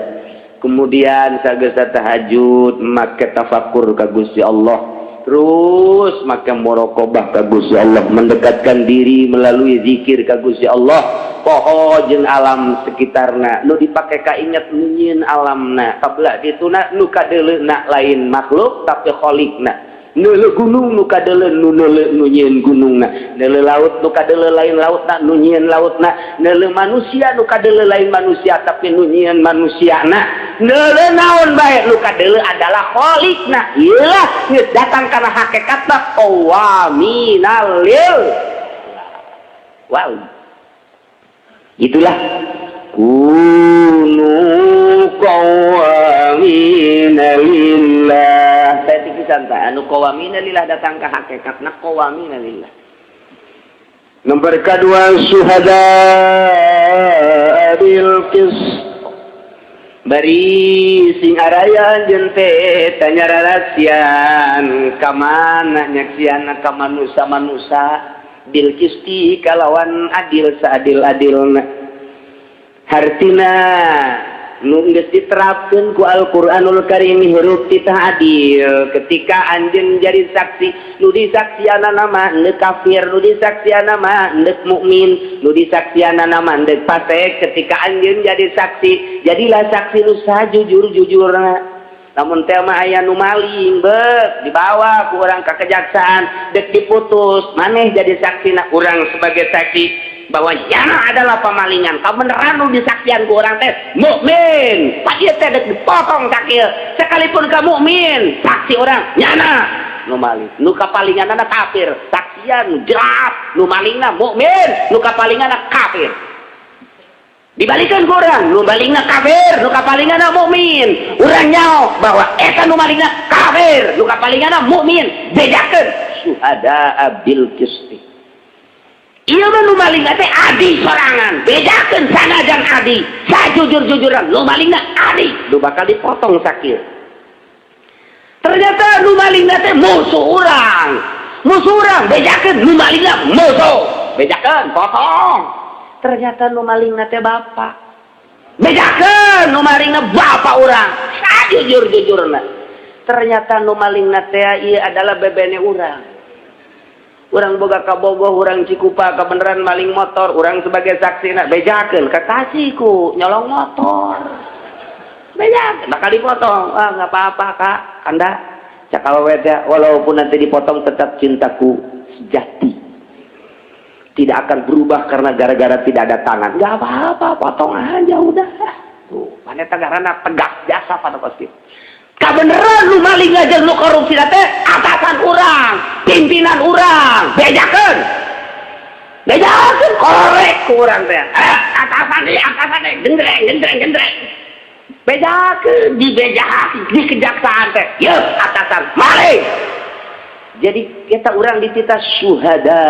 kemudian sageus tahajud make tafakur ka Gusti Allah, terus make muraqabah ka Gusti Allah, mendekatkan diri melalui zikir ka Gusti Allah. Poho jeung alam sekitarna, nu dipake kainget nu nyieun alamna. Kabelah dituna nu kadeuleuna lain makhluk tapi kholikna. Neuleu gunung, nu kadeuleu nu neuleu nu nyieun gunungna. Neuleu laut, nu kadeuleu lain lautna, nu nyieun lautna. Neuleu manusia, nu kadeuleu lain manusia tapi nu nyieun manusiana. Neuleu naon bae, nu kadeuleu adalah kholikna. Iyalah geus datang kana hakikatna qawaminal lil. Wow, itulah kunu qawamina lillah. Saya pisan tah anu qawamina lillah datang ke hakikatna qawamina lillah. Nomor kedua, syuhada bil qist. Bari sing araya anjeun teh tanya rarasian ka mana, nyaksian ka manusa-manusa, bil qisti kalawan adil seadil-adilna. Hartina nu geus diterapkeun ku Al-Qur'anul Karim, hirup titah adil. Ketika anjeun jadi saksi, nu disaksiana mah endek kafir, nu disaksiana mah endek mukmin, nu disaksiana mah endek fasik, ketika anjeun jadi saksi, jadilah saksi nu sajujur-jujurna. Namun teh mah aya nu maling beuk dibawa ku urang ka kejaksaan, dek diputus, maneh jadi saksi, urang sebagai saksi bahwa yana adalah pemalingan, kabeneran nu disaksian ku urang teh mukmin, pak ieu teh dek dipotong sakieu, sekalipun ka mukmin, saksi urang nyana nu maling, nu kapalinganna kafir, saksian jelas nu malingna mukmin, nu kapalinganna kafir. Dibalikan ku urang, nu malingna kafir, nu kapalinganna mukmin, urang nyaho bahwa eta nu malingna kafir, nu kapalinganna mukmin, bedakeun, syuhada bil qisti. Ieu mah nu malingna teh adi sorangan, bedakeun sanajan adi sajujur-jujuran nu malingna adi, nu bakal dipotong sakieu. Ternyata nu malingna teh musuh urang, musuh urang, bejakeun nu malingna musuh, bejakeun, potong. Ternyata nu malingna teh bapak, bejakeun nu malingna bapak urang sajujur-jujurna. Ternyata nu malingna teh ieu adalah bebene urang, urang boga kabogoh, urang Cikupa, kebenaran maling motor, urang sebagai saksi nak bejakeun kekasihku nyolong motor, bejakeun, bakal dipotong. Ah, nggak apa-apa, Kak, anda cak awewe teh, walaupun nanti dipotong tetap cintaku sejati, tidak akan berubah karena gara-gara tidak ada tangan. Nggak apa-apa, potong aja udah. Tuh mana tegarana tegas jasa pada pasti. Kabeneran lu maling aja, lu korupsi teh atasan urang. Pimpinan urang bejakeun, bejakeun korek ku urang teh. Eh, atasan deui, atasan deui, gendreng, gendreng, gendreng. Bejakeun, dibejakeun di kejaksaan teh. Yeuh, atasan maling. Jadi kita orang dititah syuhada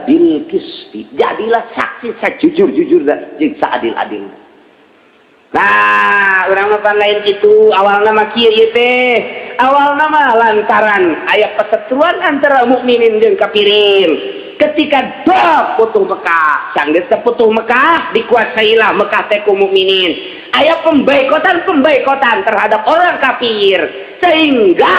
bil qisti, jadilah saksi sejujur-jujur dan seadil-adil. Nah, urang mah lain itu. Awalna mah kieu ieu teh, awalna mah lantaran aya perseteruan antara mukminin jeung kafirin ketika dok Futuh Mekah. Sanggeus Futuh Mekah, dikuasailah Mekah teh ku mukminin, aya pemboikotan pemboikotan terhadap orang kafir, sehingga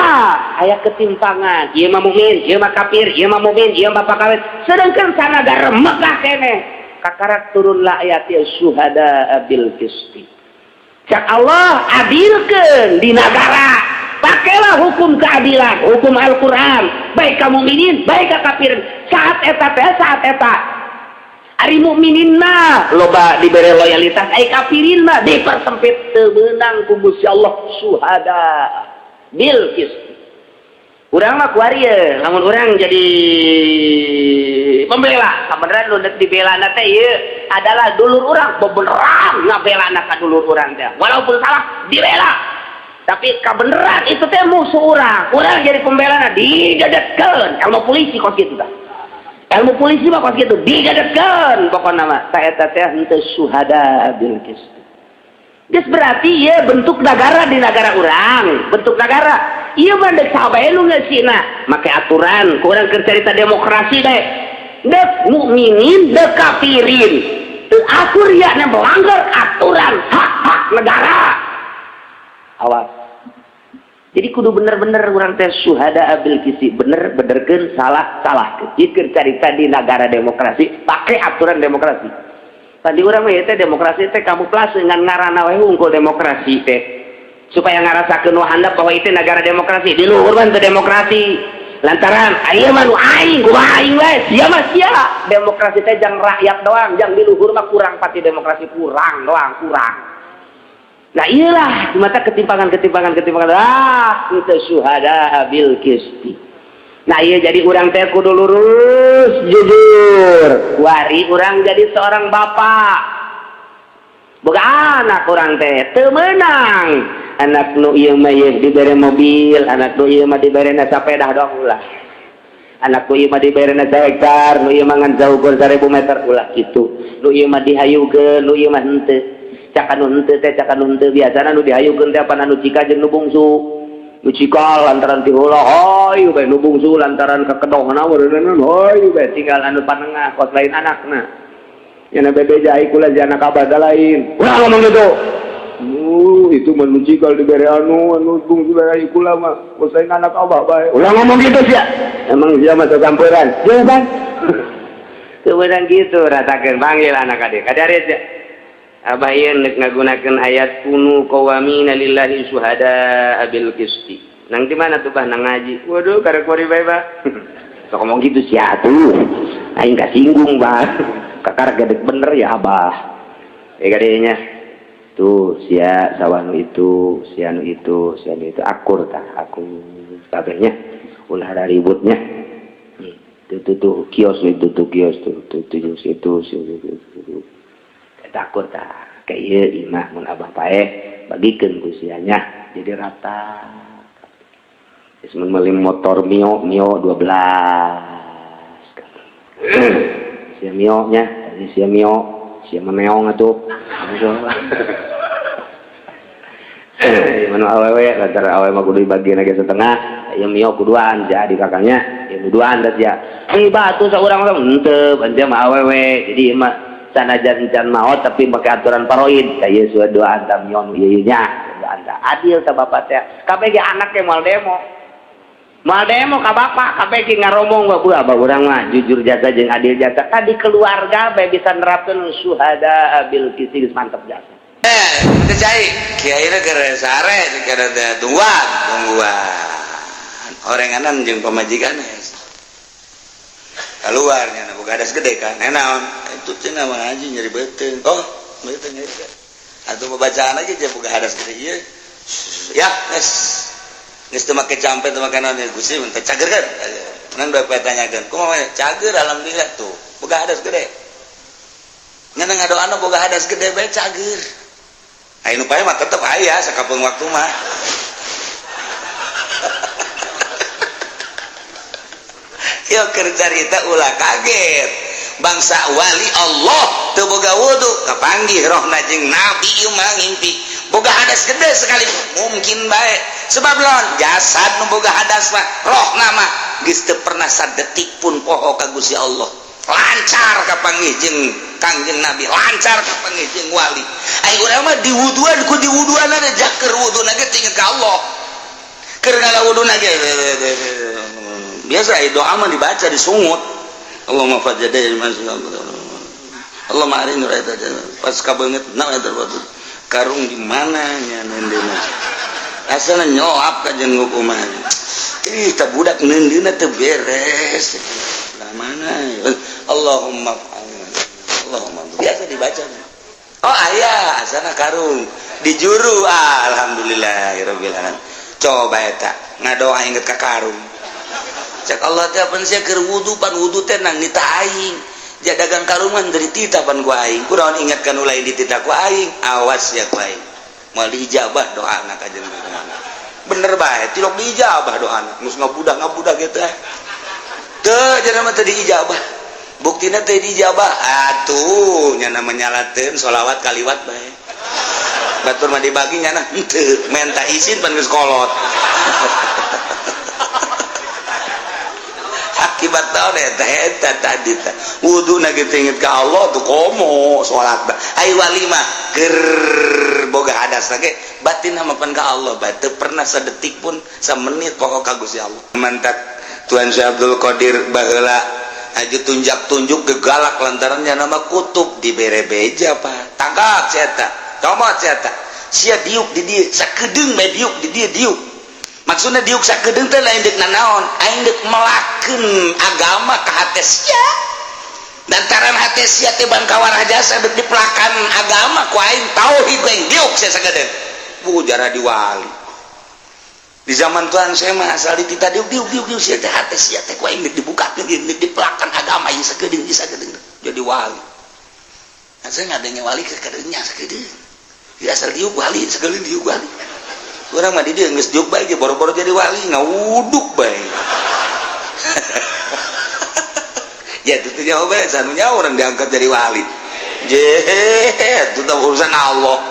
aya ketimpangan, ieu mah mukmin, ieu mah kafir, ieu mah mukmin, ieu mah kafir. Sedangkan sanagara Mekah keneh. Kakarak turunlah ayat syuhada bil qisti. Cak Allah, adilkeun di negara, pakailah hukum keadilan, hukum Al-Quran, baik kamu mukminin, baik ka kafir. Saat eta teh, saat eta ari mukminin mah loba diberi loyalitas, ai kafirin mah dipersempit. Teu meunang ku Gusti Allah syuhada bil qist. Urang mah kuari ye, lamun urang jadi pembela, sabenerna nu dek dibela teh ieu adalah dulur urang, bebeneran ngabela ka dulur urang teh. Walaupun salah dibela. Tapi kebenaran itu teh musuh urang. Urang jadi pembela didedetkeun, ilmu polisi kos kitu tah. Ilmu polisi mah kos kitu, didedetkeun pokona mah. Ta eta teh henteu syuhada bil qist. Geus berarti ya bentuk negara di negara urang, bentuk negara. Ieu mah dek saha bae nu ngeusina, make aturan, ku urang keur carita demokrasi bae. Dek mukminin, dek kafirin. Teu akur ya melanggar aturan hak-hak negara. Awas. Jadi kudu bener-bener urang teh syuhada bil qisti, bener benerkeun, salah salah. Ieu keur carita di negara demokrasi, pakai aturan demokrasi. Tadi urang mah teh demokrasi teh kamuflase, ngan ngaranna we hungkul demokrasi teh. Supaya ngarasakeun nu handap bahwa itu negara demokrasi. Di luhur mah teu demokrasi. Lantaran aya mah nu aing, kumaha aing we, sia mah sia. Demokrasi teh jang rakyat doang, jang di luhur mah kurang pati demokrasi, kurang doang, kurang. Nah, iyalah mata ketimpangan ketimpangan ketimpangan, ah itu syuhada bil qisti. Nah iya, jadi urang teh kudu lurus, jujur. Wari urang jadi seorang bapak, boga anak, urang teh teu meunang anak nu ieu mah ieu dibere mobil, anak nu ieu mah dibere sepeda doang, ulah. Anak nu ieu mah dibere hektar, nu ieu mah ngan saukur 1000 meter, ulah kitu. Nu ieu mah dihayukeun, nu ieu mah henteu. Cak anu henteu teh, cak anu henteu, biasana nu dihayukeun teh apa? Anu cika jeung nu bungsu. Nu cikal lantaran ti heula hayu bae, nu bungsu lantaran kekedohna meureunna hayu bae, tinggal anu panengah kos lain anakna. Nya bebeja ai kula anak abah lain. Ulah ngomong gitu. Itu mah nu cikal dibere anu, anu bungsu bere ai kula mah kos lain anak abah bae. Ulah ngomong gitu sia. Emang sia mah campuran. Jawaban. Kemudian gitu ratakeun, panggil anak adik. Kadari sia. Abah ieu nek ngagunakeun ayat kunu qawwamina lillahi syuhada bil qisti. Nang di mana tuh, Bah? Nang ngaji. Waduh, karek kori bae, Bah. Sok ngomong gitu sia tuh. Aing kasinggung, Bah. Kakar gedek bener ya, Abah. Ya gadenya. Tuh sia sawah nu itu, sia nu itu, sia nu itu, akur tah, akur kabehnya. Ulah ada ributnya. Tuh, tuh, tuh, kios itu tuh, kios tuh, tuh, tuh, itu, itu, itu, itu. Takut tah, kayak ieu imah mun abah paeh bagikeun ku sianya jadi rata. Geus mun meuli motor Mio, Mio 12 sia Mio nya, tadi sia Mio, sia mah meong atuh. Mana awewe, lantaran awewe mah kudu dibagi lagi setengah, ya Mio kuduan jadi kakaknya ya duaan dah sia. Eh, batu saurang mah henteu, ente mah awewe, jadi mah sanajan can maot tapi pakai aturan paroid kayak sudah dua anta Mio nu ieu nya dua anta. Adil tah bapak teh. Kabeh ge anak ge moal demo, moal demo ka bapak, kabeh ge ngaromong, "Bapak, abah urang mah jujur jasa jeung adil jasa." Tadi keluarga bae bisa nerapkeun syuhada bil qisti, geus mantep jasa. Eh, teu cai, kiai keur sare kada tungguan, tungguan. Orenganan jeung pamajikan keluar nya boga hadas gede kan. Eh, naon? Itu cenah mah ngaji nyeri beuteung. Oh, beuteung nyeri. Atuh bacaan aja dia boga hadas gede ieu. Ya, geus. Geus teu make campe, teu make naon ya Gusti, teh cager kan. Ngan bae tanyakeun, kumaha cager alhamdulillah tuh. Boga hadas gede. Ngan ngadoana boga hadas gede bae cager. Aya nu pae mah tetep aya sakapeung waktu mah. Yo keur carita ulah kaget. Bangsa wali Allah teu boga wudu kapanggih rohna jeung nabi ieu mah ngimpi. Boga hadas gede sekali mungkin bae. Sebab lawan jasad nu boga hadas mah rohna mah geus teu pernah sadetik pun poho ka Gusti Allah. Lancar kapanggih jeung Kangjeng Nabi, lancar kapanggih jeung wali. Ai urang mah diwuduan ku diwuduan ada jaker wuduna ge tinggal ka Allah. Keur ngawuduna ge biasa doa mah dibaca disungut. Allahumma fajjadai Allahumma arini raita pas kabeungeut na eta karung di mana nya neundeuna asana nyoap ka jeung hukuman. Ih ta budak neundeuna teu beres. Lah mana Allahumma Allahumma biasa dibaca. Oh aya asana karung dijuru alhamdulillahirabbil alamin. Coba eta ngadoa inget ka karung. Cek Allah teh pan sia keur wudu pan wudu teh nang nita aing. Ja dagang karungan dari tita pan ku aing. Kunaon ingat kan ulah di tita ku aing. Awas ya ku aing. Moal diijabah doana ka jeung kumaha. Bener bae tilok diijabah doana. Geus ngabudah-ngabudah kitu teh. Teu cenah mah teu diijabah. Buktina teu diijabah. Atuh nya menyalateun sholawat kaliwat bae. Batur mah dibagi nya henteu menta izin pan geus kolot. Akibat naon eta eta tadi teh wuduna ge inget ka Allah tuh komo salat ai wali mah keur boga hadas ge batin mah pan ka Allah bae teu pernah sadetik pun samenit poho ka Gusti Allah. Mantak Tuan Syekh Abdul Qadir baheula aju tunjak-tunjuk gegalak lantaran nya nama kutub dibere beja pak tangkap sia eta comot sia eta sia diuk di dieu sakedeung bae diuk di dieu diuk. Maksudnya diuk sakedeung teh lain deuk nanaon, aing deuk melakeun agama ka hate sia. Lantaran hate sia teh bangkawarah jasa deuk dipelakan agama ku aing tauhid aing diuk sia sakedeung. Bu jarah diwali. Di zaman Tuhan saya mah asal ditita diuk diuk diuk diuk sia teh hate sia teh ku aing deuk dibukakeun deuk dipelakan agama ieu sakedeung ieu sakedeung jadi wali. Asa ngadenge wali ke kadeungnya sakedeung. Ya asal diuk wali sakedeung diuk wali. Urang mah di dieu geus diuk bae ge boro-boro jadi wali ngawuduk bae. Ya itu teh nyawa bae sanu nyawa urang diangkat jadi wali. Je itu teh urusan Allah.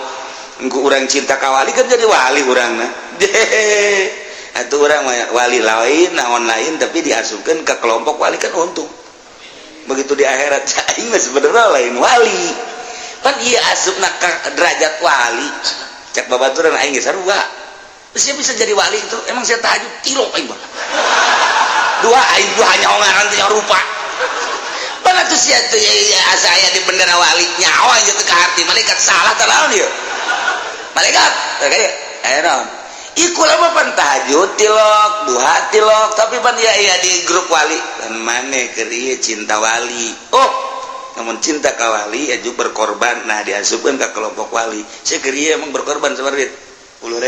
Engku urang cinta ka wali kan jadi wali urangna. Je atuh urang mah wali lain naon lain tapi diasupkeun ka kelompok wali kan untung. Begitu di akhirat aing mah sebenarnya lain wali. Pan ieu asupna ka derajat wali. Cek babaturan aing ge sarua. Saya bisa jadi wali itu emang saya tahajud tilok aing mah. Dua aing dua hanya ngaran teh rupa. Mana tuh sia teh asa aya di bendera wali nyawa aing teh ka hati malaikat salah teh naon ieu. Malaikat teh aya naon. Iku lama pan tahajud tilok, duha tilok tapi pan ieu aya di grup wali. Dan maneh keur ieu cinta wali. Oh, namun cinta ka wali aju berkorban nah diasupkeun ka kelompok wali. Sia keur ieu emang berkorban sabar 10.000.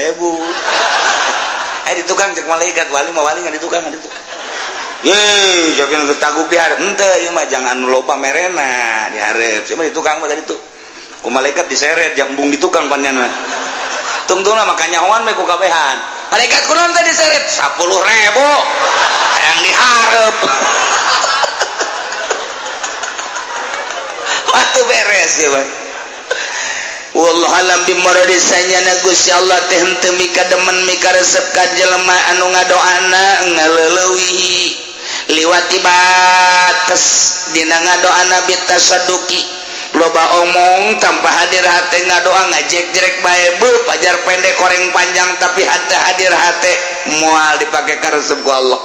Di tukang cek malaikat wali mah wali nggak di tukang nggak di tukang. Ye, jangan taguk diharap henteu ieu mah jangan loba merena diharap. Sia mah di tukang mah tadi tuh. Ku malaikat diseret jambung di tukang panjangna. Tungtungna mah kanyahoan we ku kabehan. Malaikat kunaon teh diseret 10.000. Hayang diharap. Waktu beres ya, Bang. Wallahu alam bimuradi sanyana Gusti Allah teh henteu mika demen mika resep ka jelema anu ngadoana ngaleuleui liwati bates dina ngadoana bitasadduqi loba omong tanpa hadir hate ngadoa ngajek-jerek bae beuh pajar pendek koreng panjang tapi hate hadir hate moal dipake ka resep ku Allah.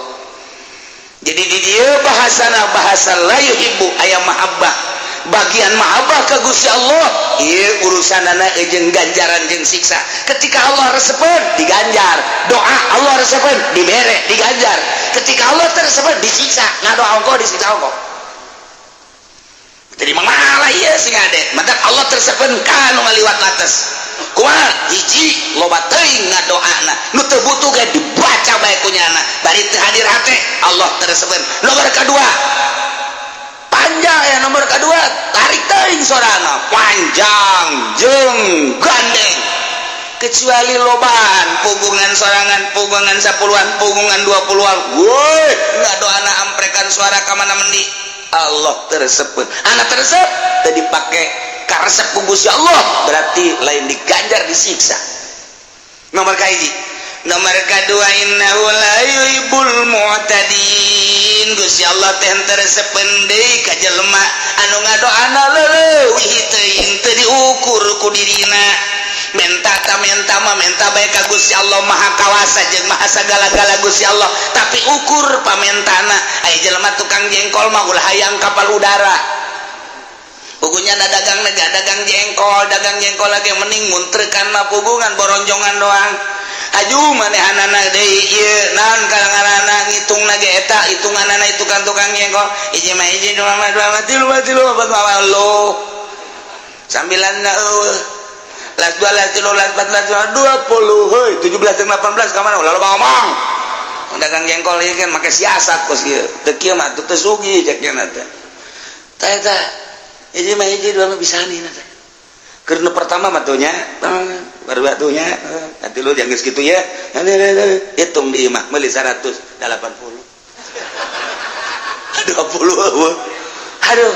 Jadi di dieu bahasana bahasa la yuhibbu aya mahabbah bagian mahabbah ka Gusti Allah ieu urusanana jeung ganjaran jeung siksa. Ketika Allah resepeun diganjar, doa Allah resepeun dibere diganjar. Ketika Allah tersepeun disiksa, ngadoa ongkoh disiksa ongkoh. Jadi malah ieu sing ade, matak Allah tersepeun ka nu ngaliwat lates. Kumaha? Hiji, loba teuing ngadoana, nu teu butuh ge dibaca bae ku nyana, bari teu hadir hate, Allah teu resepeun. Nomor kedua panjang ya, nomor kedua tarik teuing sorana panjang jeung gandeng, kecuali lobaan pugungan sorangan, pugungan 10-an, pugungan 20-an, woi ngadoana amprekan suara ka mana mendi, Allah teu resepeun. Anak teu resep teu dipake karesep ku Gusti Allah, berarti lain diganjar, disiksa. Nomor kahiji. Nomor kedua, innahu la yuhibbul mu'tadin. Gusti Allah teh teu resepeun deui ka jelema anu ngadoana leuwih teuing, teu diukur ku dirina. Menta ta menta mah menta bae ka Gusti Allah, Maha Kawasa jeung Maha sagala-gala Gusti Allah, tapi ukur pamentana. Aya jelema tukang jengkol mah ulah hayang kapal udara. Pugunya na dagang nega dagang jengkol, dagang jengkol lagi mending muntrekan mah pugungan boronjongan doang. Aju manehanana deui ieu naon ngaranna, ngitungna ge eta hitunganana itu kan tukang jengkol, hiji mah hiji, dua mah dua mah, tilu mah tilu, opat mah lo sambilan na eueuh, las dua, las tilu, las empat, las lima, 20, heuy, 17 jeung 18 ka mana? Ulah loba ngomong. Dagang jengkol ieu kan make siasat kos kieu, teu kieu mah teu sugih cek nya teh. Tah eta hiji mah hiji, dua mah bisa nih teh. Keur nu pertama mah tuh nya, baru batunya nanti lu jangan segitu ya, hitung di imah meuli 180 20. Aduh,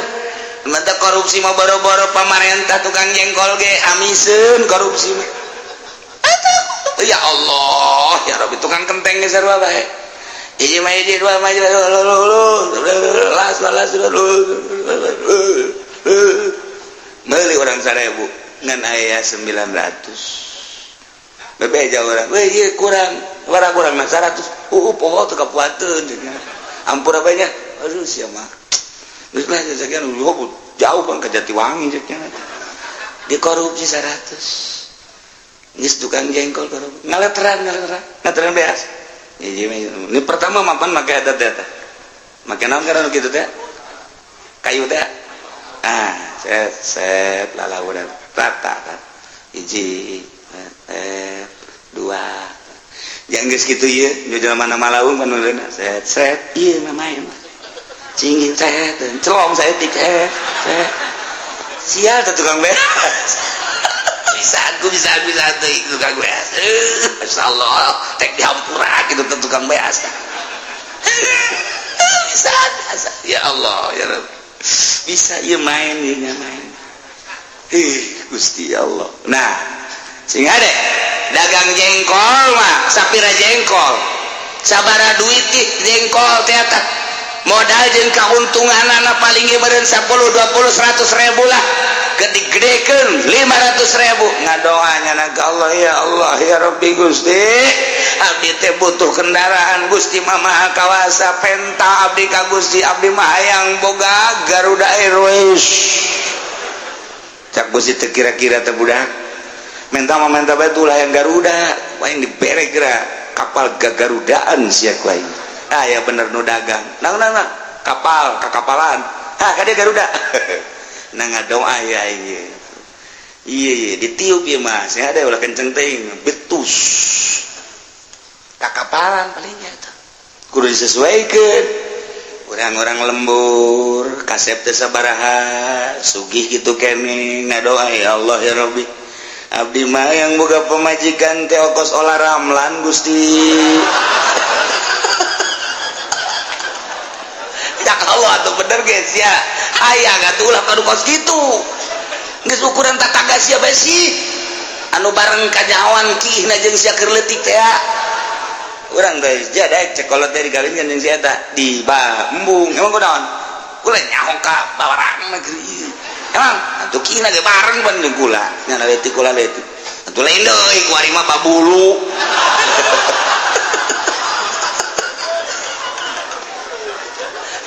mantap korupsi mah, boro-boro pamarentah, tukang jengkol ge amiseun korupsi mah. Aduh, ya Allah ya Rabbi, tukang kenteng ge sarua bae. Hiji mah hiji, dua mah las las, meuli urang 1000 ngan aya 900, bebeja urang, weh, ieu kurang, warah kurang mah 100, poho teu kapuateun, ampura bae nya. Aduh, sia mah geus lah sekian jauh bang ke Jatiwangi cek nya. Dikorupsi 100 geus tukang jengkol korupsi, ngaleteran ngaleteran ngaleteran beas. Ini pertama mapan make adat data, make naon karena kitu teh, kayu teh, ah, set set lalaunan rata kan, hiji, set, dua, yang geus kitu ieu nu jelema mana malaung panuleuna, set set, ieu mah main cingin, set celong saeutik, set set, sial teh tukang beas. Bisa aku bisa bisa teh tukang beas. Masyaallah, tek dihampura kitu teh tukang beas, bisa bisa, ya Allah ya Rabb, bisa ieu main ieu main. Ih, Gusti Allah. Nah, sing deh dagang jengkol mah sapira jengkol, sabara duit jengkol teh, modal jeung kauntunganana paling meureun 10 20 100 ribu lah, gede-gedekeun 500 ribu, ngadoanya na ka Allah, ya Allah ya Rabbi, Gusti, abdi teh butuh kendaraan, Gusti mah Maha Kawasa, penta abdi ka Gusti, abdi mah hayang boga Garuda Airways. Cak Gusti teh, kira-kira teh budak menta mah menta bae ulah yang Garuda, yang dibere geura kapal gagarudaan sia ku aing. Ah, ya bener nu dagang nah nah nah kapal kakapalan, ah, kade Garuda. Nah, ngadoa ya, iya iya iya, ditiup ya mas ya, ada ulah kenceng teuing, betus kakapalan palingnya itu kudu disesuaikan. Orang-orang lembur kasep teh sabaraha sugih gitu kene, ngadoa, ya Allah ya Rabbi, abdi mah yang boga pemajikan teh okos Olla Ramlan, Gusti. Ya Allah atuh, bener guys ya, hayang atuh ulah kadu kos kitu, geus ukuran tatangga sia bae sih anu bareng kanyawan kihna jeung sia keur leutik teh. Urang teh jadi cek kolot dari kawin jeung si eta di embung, emang kunaon kula nyaho ka babarang negeri, emang atuh kihna ge bareng pan jeung kula nya, leutik kula leutik atuh, lain deui kuari mah babulu.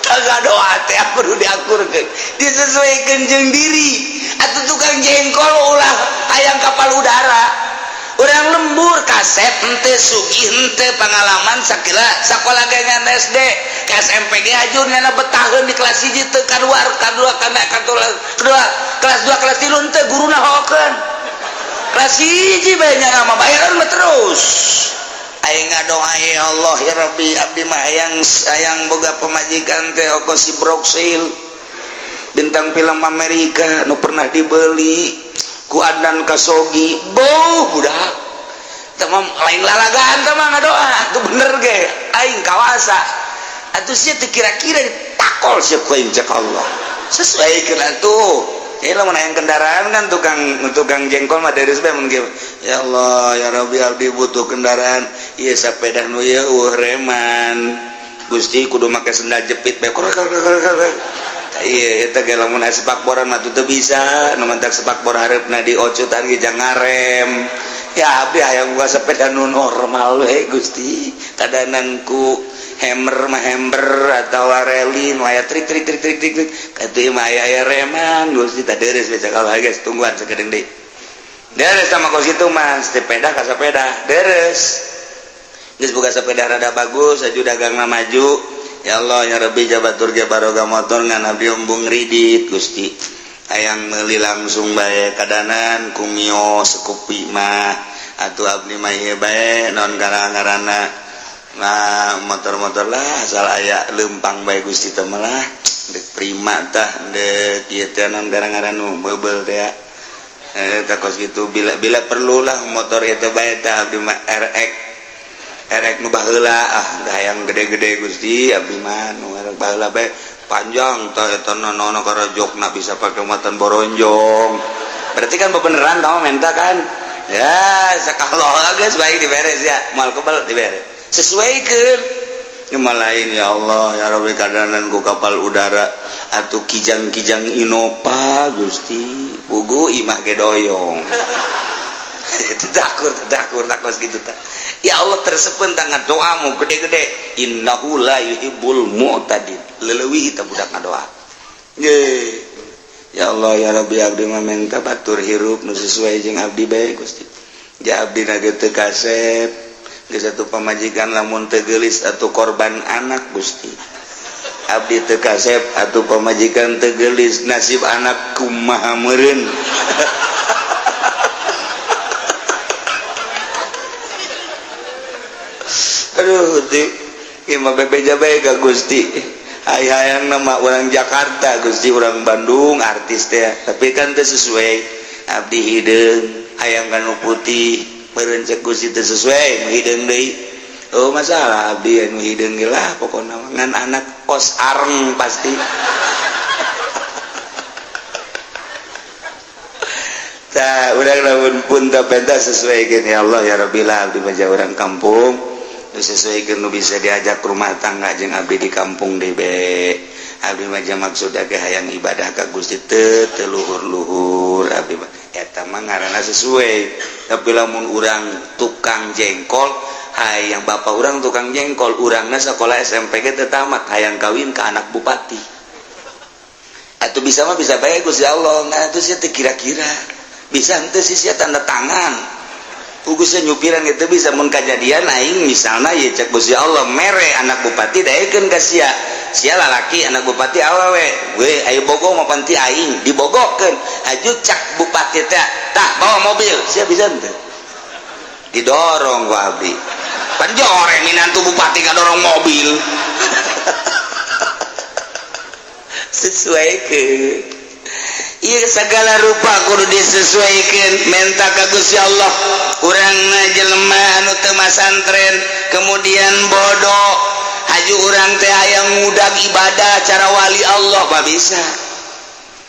Kagak doa teh perlu diakurkeun, disesuaikan jeung diri. Atuh tukang jengkol ulah hayang kapal udara, orang lembur kasep henteu sugih, henteu pengalaman, sakila sakola ge ngan SD ke SMP ge ajun ngana betaheun di kelas 1 teu kaluar, kadua kana kedua kelas 2 kelas 3 henteu, guruna hokeun. Kelas hiji bae nya mah bayaran mah terus. Aing ngadoa, "Ya Allah, ya Rabbi, abdi mah hayang hayang boga pamajikan teh oko si Brooke Shields, bintang film Amerika nu pernah dibeli ku Adnan Khashoggi." Boh, budak teh mah lain lalagaan teh mah ngadoa tuh bener ge aing kawasa atuh. Sia teu kira-kira ditakol sia ku aing, cek Allah sesuai atuh. Ya lamun hayang kendaraan kan tukang tukang jengkol mah dari bae mun "Ya Allah, ya Rabbi, abdi butuh kendaraan ieu sepeda nu ieu eueuh reman, Gusti, kudu make sendal jepit bae." Iya, eta ge lamun aya sepakboran mah teu bisa, nu mantak sepakbor hareupna diocutan ge jangan ngarem. "Ya abdi hayang gua sepeda nu normal we, Gusti, kadanan ku hammer mah hammer atau reli nu aya trik trik trik trik trik trik katuh mah aya aya reman, Gusti." Tah, deres baca kalau guys, tungguan sakedeung deui. Deres sama kos itu mah sepeda ka sepeda deres. Geus buka sepeda rada bagus aju, dagangna maju. "Ya Allah, ya Rabbi, jabatur ge baroga motor ngan abdi embung ridit, Gusti, hayang meuli langsung bae kadanan ku Mio Scoopy mah atuh. Abdi mah ieu bae non ngaranna. Nah, motor-motor lah asal aya lempang bae, Gusti." Teh malah dek Prima tah, dek ieu teh non ngaran nu meubel teh eh tah kos gitu. Bila bila perlulah motor itu bae tah, abdi mah RX RX nu baheula. Ah, hayang gede-gede, Gusti, abdi mah nu RX baheula bae, panjang tah eta nono karajokna bisa pake muatan boronjong. Berarti kan beneran kamu minta kan ya kalau geus baik diberes ya, moal kebel diberes sesuaikan. Cuma lain, "Ya Allah, ya Rabbi, kadanan ku kapal udara atau kijang-kijang Innova, Gusti, pugu imah ge doyong." Takut takut takut gitu tak. Ya Allah tersepun tangan doamu gede-gede. Innahu la yuhibbul mu'tadin. Leleuwih kita budak ngadoa ye. "Ya Allah, ya Rabbi, abdi mah minta batur hirup nu sesuai jeung abdi bae, Gusti. Ja abdi na teu kasep geus satu pamajikan lamun teu geulis atau korban anak, Gusti. Abdi teu kasep atau pamajikan teu geulis, nasib anak kumaha meureun?" Aduh, Gusti, ieu mah bebeja bae ka Gusti. Hayang nama orang Jakarta, Gusti, orang Bandung artis teh, tapi kan teu sesuai. Abdi hideung, hayang kanu putih meureun, cek Gusti teu sesuai nu hideung deui. Oh, masalah abdi anu hideung ge lah pokona ngan anak kos areng pasti. Tah, urang lamun pun teu penta sesuaikeun, "Ya Allah, ya Rabbi lah, abdi mah orang kampung sesuaikan nu bisa diajak rumah tangga jeung abdi di kampung debe. Abdi mah maksud ge hayang ibadah ka Gusti teu teu luhur-luhur abdi mah." Eta mah ngaranna sesuai. Tapi lamun urang tukang jengkol, hayang bapak urang tukang jengkol, urangna sekolah SMP ge teu tamat, hayang kawin ke anak bupati atau bisa mah bisa bae, Gusti Allah. Nah, itu sih kira-kira bisa henteu sih sia tanda tangan. Ugusnya nyupiran itu bisa mun kajadian aing misalnya ya cek Gusti Allah mere anak bupati daekeun ka sia, sia lalaki anak bupati awewe we ayo bogo mah panti aing dibogokeun. Haju cak bupati teh tah bawa mobil, sia bisa henteu? Didorong ku abdi pan, jore minantu bupati ngadorong mobil. Sesuaikeun. Iya, segala rupa kudu disesuaikan. Menta ka Gusti Allah. Urang jelema anu teu masantren kemudian bodoh, haju urang teh hayang ngudag ibadah cara wali Allah mah bisa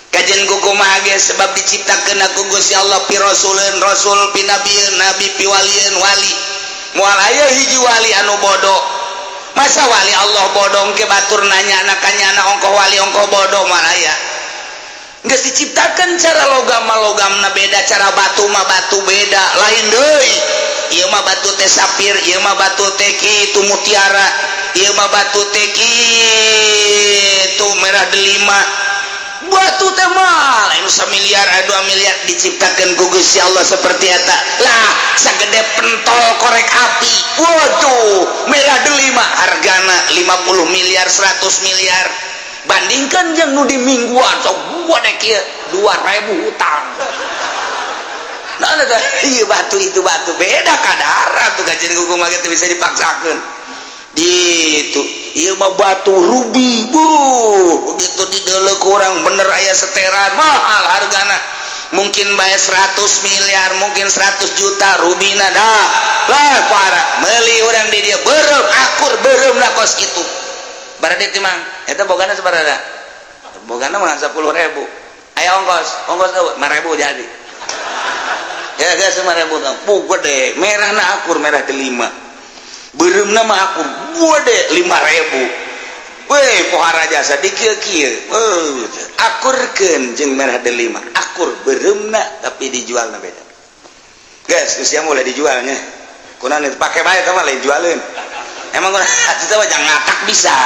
kajian kumaha ge, sebab diciptakeun ku Gusti Allah pi rasuleun rasul, pi nabieun nabi, pi walieun wali. Moal aya hiji wali anu bodoh. Masa wali Allah bodoh ke batur nanya anak ongkoh wali ongkoh bodoh? Moal aya. Geus diciptakan cara logam mah logamna beda, cara batu mah batu beda, lain deui. Ieu mah batu teh sapir, ieu mah batu teh kitu mutiara, ieu mah batu teh kitu merah delima. Batu teh mah lain samiliar, 2 miliar diciptakan ku Gusti Allah seperti eta lah, sagede pentol korek api. Waduh, merah delima hargana 50 miliar, 100 miliar. Bandingkan jeung nu di mingguan sok gua dek ieu 2000 hutang. Nah, iya batu itu batu beda kadar tuh kajian hukum mah bisa dipaksakan. Di itu ieu mah batu rubi, bu begitu dideuleu kurang bener aya seteran mahal hargana. Mungkin bayar 100 miliar, mungkin 100 juta rubina dah. Lah para meuli urang di dia beureum akur beureum lah kos kitu. Barade teh mang, eta bogana sabaraha? Bogana mah 10.000. Aya ongkos, ongkos 5.000 jadi. Ya guys, 5.000. Bu gede, merahna akur merah delima. Beureumna mah akur gede 5.000. Weh, pohara jasa di kieu-kieu. Akurkeun jeung merah delima. Akur beureumna tapi dijualna beda. Guys, usia mulai dijualnya. Kunaon itu pake bae mah lain jualeun. Emang kunaon atuh mah jangan ngatak bisa.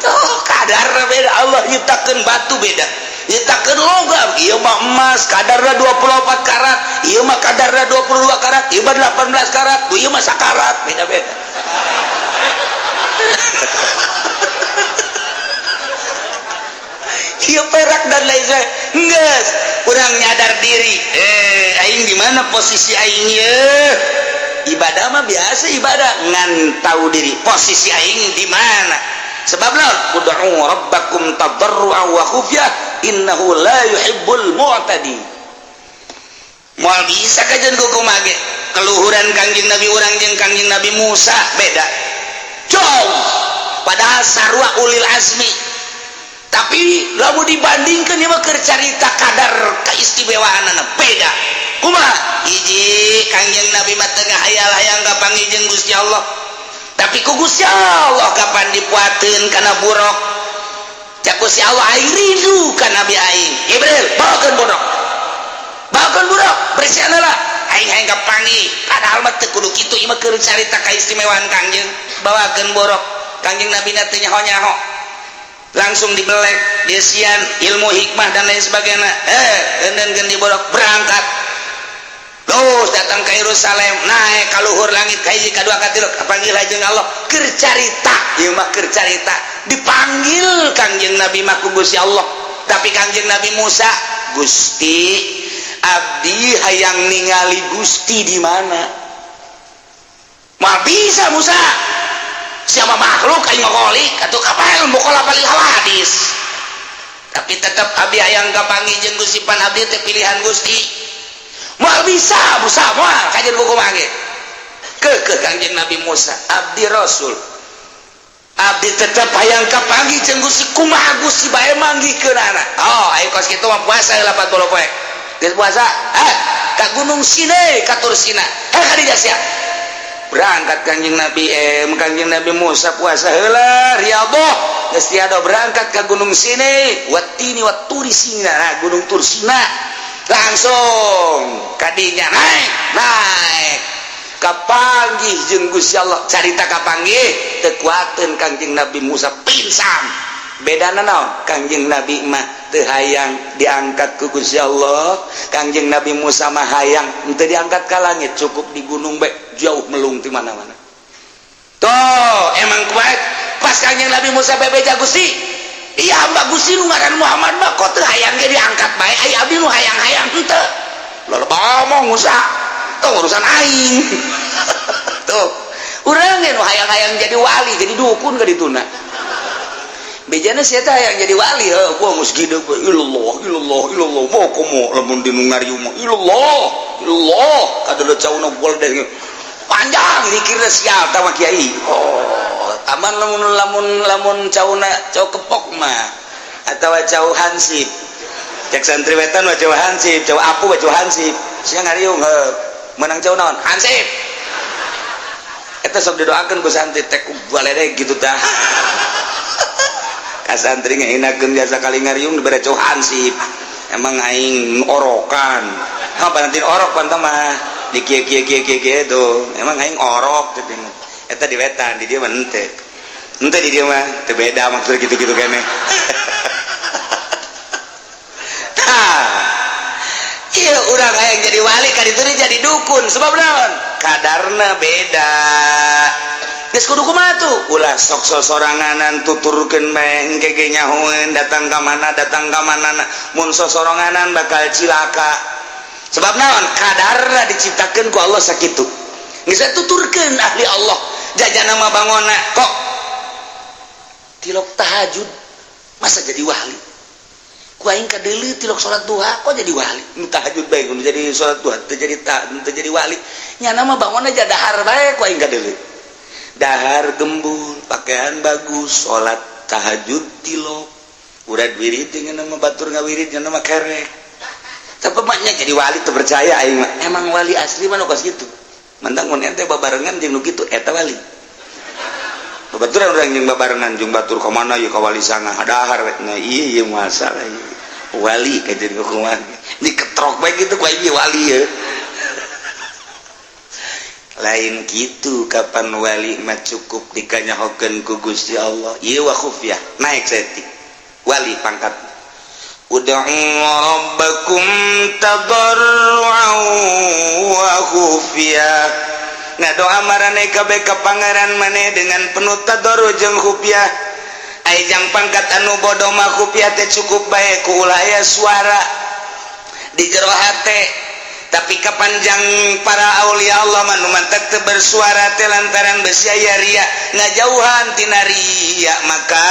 Tuh kadarna beda, Allah nyiptakeun batu beda. Nyiptakeun logam, ieu mah emas kadarna 24 karat, ieu mah kadarna 22 karat, ieu mah 18 karat, ieu mah sakarat, beda-beda. Ieu perak dan lain sebagainya. Geus, urang nyadar diri. Aing di mana posisi aing ye? Ibadah mah biasa ibadah, ngan tahu diri posisi aing di mana. Sebab naon? Ud'u rabbakum tadarruan wa khufyah innahu la yuhibbul mu'tadin. Moal bisa kajian kumaha ge. Keluhuran Kangjeng Nabi urang jeung Kangjeng Nabi Musa beda. Jauh. Padahal sarua ulil azmi. Tapi lamun dibandingkeun ieu mah keur carita kadar keistimewaanana beda. Kumaha? Hiji Kangjeng Nabi mah teu ngahayal-hayang kapanggih jeung Gusti Allah. Tapi ku Gusti Allah kapan dipuateun kana buruk. Cak Gusti Allah aing rindu ka Nabi aing. Jibril bawakeun buruk. Bawakeun buruk, bersihan lah. Aing hayang kapanggih. Padahal mah teu kudu kitu ieu mah keur carita kaistimewaan Kangjeng. Bawakeun buruk. Kangjeng Nabi na teu nyaho-nyaho. Langsung dibelek, desian, ilmu hikmah dan lain sebagainya. Keun di borok berangkat. Terus datang ke Yerusalem, naik ka luhur langit ka hiji ka dua ka tilu, kapanggil jeung Allah. Keur carita, ieu mah keur carita. Dipanggil Kangjeng Nabi mah ku Gusti Allah. Tapi Kangjeng Nabi Musa, Gusti, abdi hayang ningali Gusti di mana? Mah bisa Musa. Siapa makhluk aing ngolik atuh kapal mukhalafah lil hawadis. Tapi tetep abdi hayang kapanggih jeung Gusti pan abdi teh pilihan Gusti. Moal bisa Musa moal kajian kumaha ge. Keukeuh Kangjeng Nabi Musa, abdi Rasul. Abdi tetep hayang kapanggih jeung Gusti kumaha Gusti bae manggihkeunana. Oh, ayo kos kitu mah puasa 80 poe. Geus puasa, ka Gunung Sinai ka Tur Sina. Ka dinya sia. Berangkat Kangjeng Nabi Kangjeng Nabi Musa puasa heula riyadhah geus tiada berangkat ke Gunung Sinai watini waturi Sina, nah Gunung Tur Sina langsung kadinya naik naik kapanggih jeung Gusti Allah carita kapanggih teu kuateun Kangjeng Nabi Musa pingsan. Bedana naon? Kangjeng Nabi mah teu hayang diangkat ku Gusti Allah, Kangjeng Nabi Musa mah hayang henteu diangkat ka langit, cukup di gunung bae jauh melung di mana-mana. Tuh, emang kuat pas Kangjeng Nabi Musa bebeja Gusti. Iya hamba Gusti nu ngaran Muhammad mah kok teu hayang ge diangkat bae, ai abdi nu hayang-hayang henteu. Loba omong Musa. Tuh urusan aing. Tuh, urang ge nu hayang-hayang jadi wali, jadi dukun ka dituna. Bejana sia teh hayang jadi wali heuh, gua geus gede ilallah ilallah ilallah mau komo lamun di nu ngariung mah ilallah ilallah kadeuleut cauna golden panjang dikirna sial tah mah kiai. Oh, aman lamun lamun lamun cauna cau kepok mah atawa cau hansip. Cek santri wetan mah cau hansip, cau apu mah cau hansip. Sia ngariung heuh, meunang cau naon? Hansip. Eta sok didoakeun ku santri teh ku baledeg kitu tah. Ka santri ngahinakeun jasa kali ngariung dibere cau hansip. Emang aing orokan. Ha panantin orok pan mah di kieu kieu kieu kieu kieu tuh. Emang aing orok teh. Eta di wetan di dieu mah henteu. Henteu di dieu mah teu beda maksud kitu-kitu keneh. Tah. Ieu urang hayang jadi wali ka ditu jadi dukun sebab naon? Kadarna beda. Geus kudu kumaha tuh? Ulah sok sosoranganan tuturkeun bae engke ge nyahoeun datang ka mana datang ka mana mun sosoranganan bakal cilaka. Sebab naon? Kadarna diciptakeun ku Allah sakitu. Geus tuturkeun ahli Allah, jajan nama bangona kok tilok tahajud masa jadi wali. Ku aing kadeuleu tilok salat duha kok jadi wali. Nu tahajud bae nu jadi salat duha teu jadi, teu jadi wali. Nya nama bangona aja dahar bae ku aing kadeuleu. Dahar gembul, pakaian bagus, salat tahajud tilok. Urat wirid dengan nama batur ngawirid nya nama kerek. Tapi maknya jadi wali teu percaya aing mah. Emang wali asli mah nu kos kitu. Mentang mun ente babarengan jeung nu kitu, eta wali. Babaturan urang jeung babarengan jeung batur ka mana ieu, ka wali sanga dahar we. Nah, ieu ieu masalah ieu. Wali kajeun kumaha. Diketrok bae kitu ku aing wali ye. Lain gitu, kapan wali mah cukup dikanyahokeun ku Gusti Allah. Ieu wa khufyah, naik saeutik. Wali pangkat. Ud'u rabbakum tadarru'an wa khufyah. Ngadoa maraneh kabeh ka pangeran maneh dengan penuh tadarru jeung khufyah. Ai jang pangkat anu bodoh mah khufyah teh cukup bae ku ulah aya suara di jero hate. Tapi kapanjang para aulia Allah mah nu mantak teu bersuara teh lantaran besi aya ria, ngajauhan tina ria, maka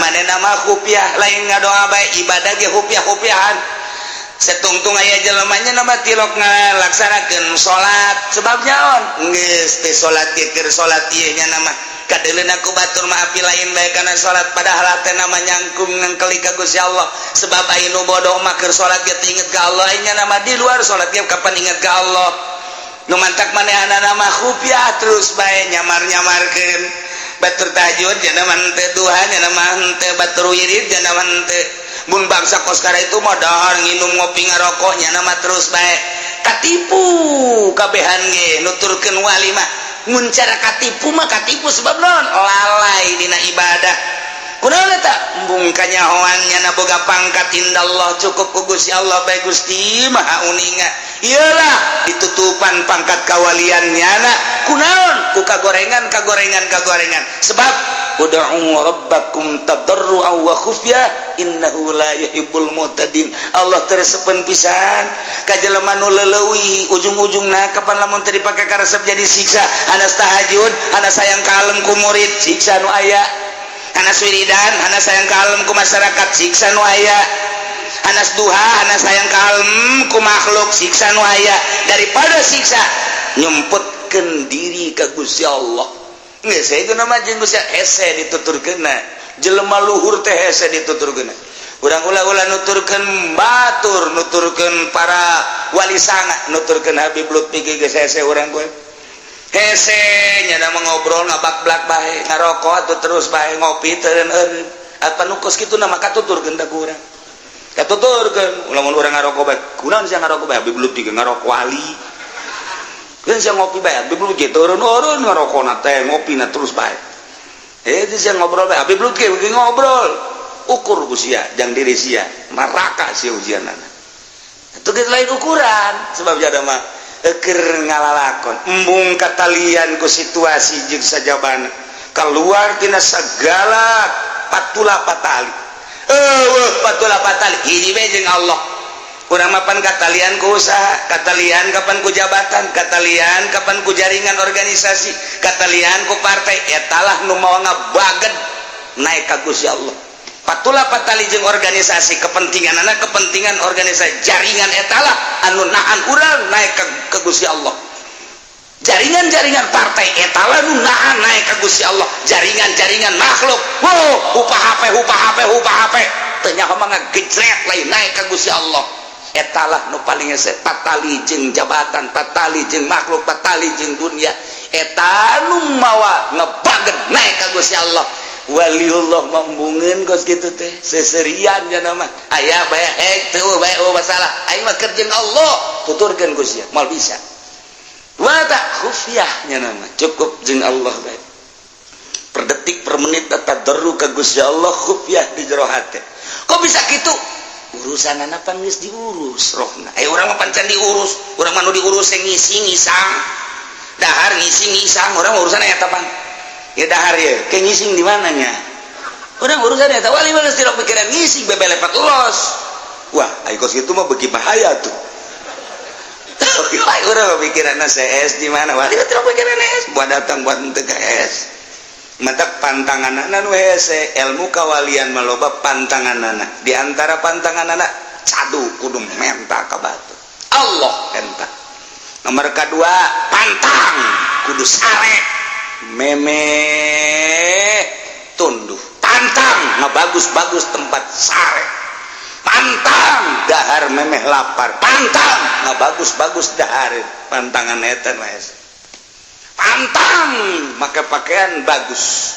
manehna mah khufyah, lain ngadoa bae, ibadah ge khufyah-khufyahan. Setungtung aya jelemanya nama tilok ngalaksanakeun salat, sebab nyaon geus teh salat ge keur salat ieu nya nama kadeuleuna ku batur mah api lain bae kana salat, padahal teh nama nyangkung ngengkeli ka Gusti Allah. Sebab aya nu bodoh mah keur salat ge teu inget ka Allah, nya nama di luar salat ge kapan inget ka Allah. Nu mantak manehna nama khufyah terus bae nyamar-nyamarkeun. Batur tahajud nya nama henteu, duha nya nama henteu, batur wirid nya nama henteu. Mun bangsa koskara itu mah dahar, nginum, ngopi, ngarokok, nya nama terus bae katipu kabehan ge. Nuturkeun wali mah mun cara katipu mah katipu, sebab non lalai dina ibadah. Kunaon eta? Embung kanyahoan nya boga pangkat indallah, cukup ku Gusti Allah bae. Gusti Maha Uninga, iyalah ditutupan pangkat kawalian nyana kunaon ku kagorengan kagorengan kagorengan. Sebab ud'u rabbakum tadarruan wa khufyah innahu la yuhibbul mu'tadin. Allah teresepen pisan ka jelema nu leuwih ujung-ujungna. Kapan lamun teu dipake karesep jadi siksa. Hanas tahajud, hanas sayang kalem ku murid, siksa nu aya. Hanas wiridan, hanas sayang kalem ku masyarakat, siksa nu aya. Hanas duha, hanas sayang kalem ku makhluk, siksa nu aya. Daripada siksa, nyemputkeun diri ka Gusti Allah. Geus itu nama jeung Gusti hese dituturkeunna. Jelema luhur teh hese dituturkeunna. Urang ulah-ulah nuturkeun batur, nuturkeun para wali sanga, nuturkeun Habib Lutfi ge geus hese. Urang gue hese nya mah ngobrol ngabak-blak bae, ngarokok atuh terus bae, ngopi teureun eureun. Apa nu kos kitu nama katuturkeun da ku urang, katuturkeun. Lamun urang ngarokok bae, kunaon sia ngarokok bae? Habib Lutfi ge ngarokok, wali kan. Sia ngopi bae, Habib Lutfi turun-turun ngarokok teh, ngopi na terus bae. Eh, itu sia ngobrol bae, Habib Lutfi ge ngobrol. Ukur ku sia jang diri sia, neraka sia ujianana. Itu geus lain ukuran, sebab jada mah keur ngalalakon embung katalian ku situasi jeung sajabana, keluar tina segala patula patali. Eueuh patula patali, hiji we jeung Allah. Urang mapan katalian ku usaha, katalian kapan ku jabatan, katalian kapan ku jaringan organisasi, katalian ku partai. Etalah nu mawa ngabaged naik ka Gusti Allah. Patula patali jeung organisasi, kepentingan anak, kepentingan organisasi, jaringan, etalah anu nahan urang naik ke Gusti Allah. Jaringan-jaringan partai etalah nu nahan naik ke Gusti Allah. Jaringan-jaringan makhluk, wow, upah HP, upah HP, upah HP, ternyata mah ngagejret lain naik ke Gusti Allah. Etalah nu paling hese. Patali jeung jabatan, patali jeung makhluk, patali jeung dunia, eta nu mawa ngebaget naik ka Gusti Allah. Waliullah mambungeun kos kitu teh seserian nya mah aya bae hek teu bae, oh masalah aing mah keur jeung Allah, tuturkeun ku sia moal bisa. Wa tak khufyah nya nama cukup jeung Allah bae, per detik per menit tadarru ka Gusti Allah, khufyah di jero hate. Kok bisa kitu? Urusan anak pan geus diurus rohna. Eh, urang mah pancan diurus. Urang mah nu diurus yang ngisi ngisang, dahar ngisi ngisang. Urang urusan eta pan ya dahar ya kayak ngising di mananya. Urang urusan eta wali mah geus tidak pikiran ngising, bebelepat los. Wah, ai kos kitu mah beuki bahaya tuh. Urang pikiran CS di mana wali teu pikiran S buat datang buat henteu ka S. Matak pantanganana nu hese, ilmu kawalian maloba pantanganana. Di antara pantanganana, cadu kudu menta ka batur. Allah enta. Nomor kedua, pantang kudu sare meme tunduh. Pantang bagus-bagus tempat sare. Pantang dahar memeh lapar. Pantang nggak bagus-bagus dahar. Pantangan eta mas. Pantang make pakaian bagus.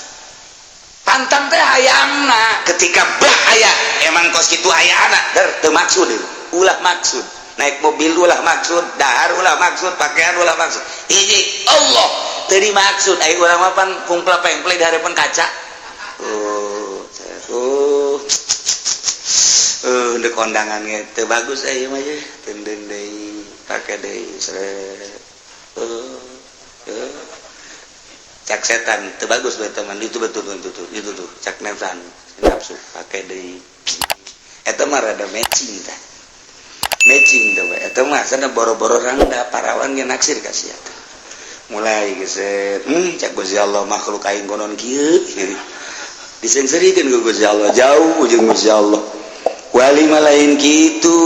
Pantang teh hayangna ketika bah aya emang kos kitu hayana der teu maksud, ulah maksud naik mobil, ulah maksud dahar, ulah maksud pakaian, ulah maksud hiji Allah teu dimaksud. Aya urang mah pan kumpul pengple di hadapan kaca. Oh, oh, ndek kondangan ge teu bagus aya mah ye, teundeun deui, pake deui, seret. Cak setan teu bagus bae teman itu, betul betul tuh itu tuh, cak nafsan nafsu, pake deui. Eta mah rada matching tah, matching tuh. Eta mah sana boro-boro rangda, parawan ge naksir ka sia. Mulai geus, cak Gusti Allah, makhluk aing konon kieu. Disengserikeun ku Gusti Allah, jauh jeung Gusti Allah. Wali mah lain kitu.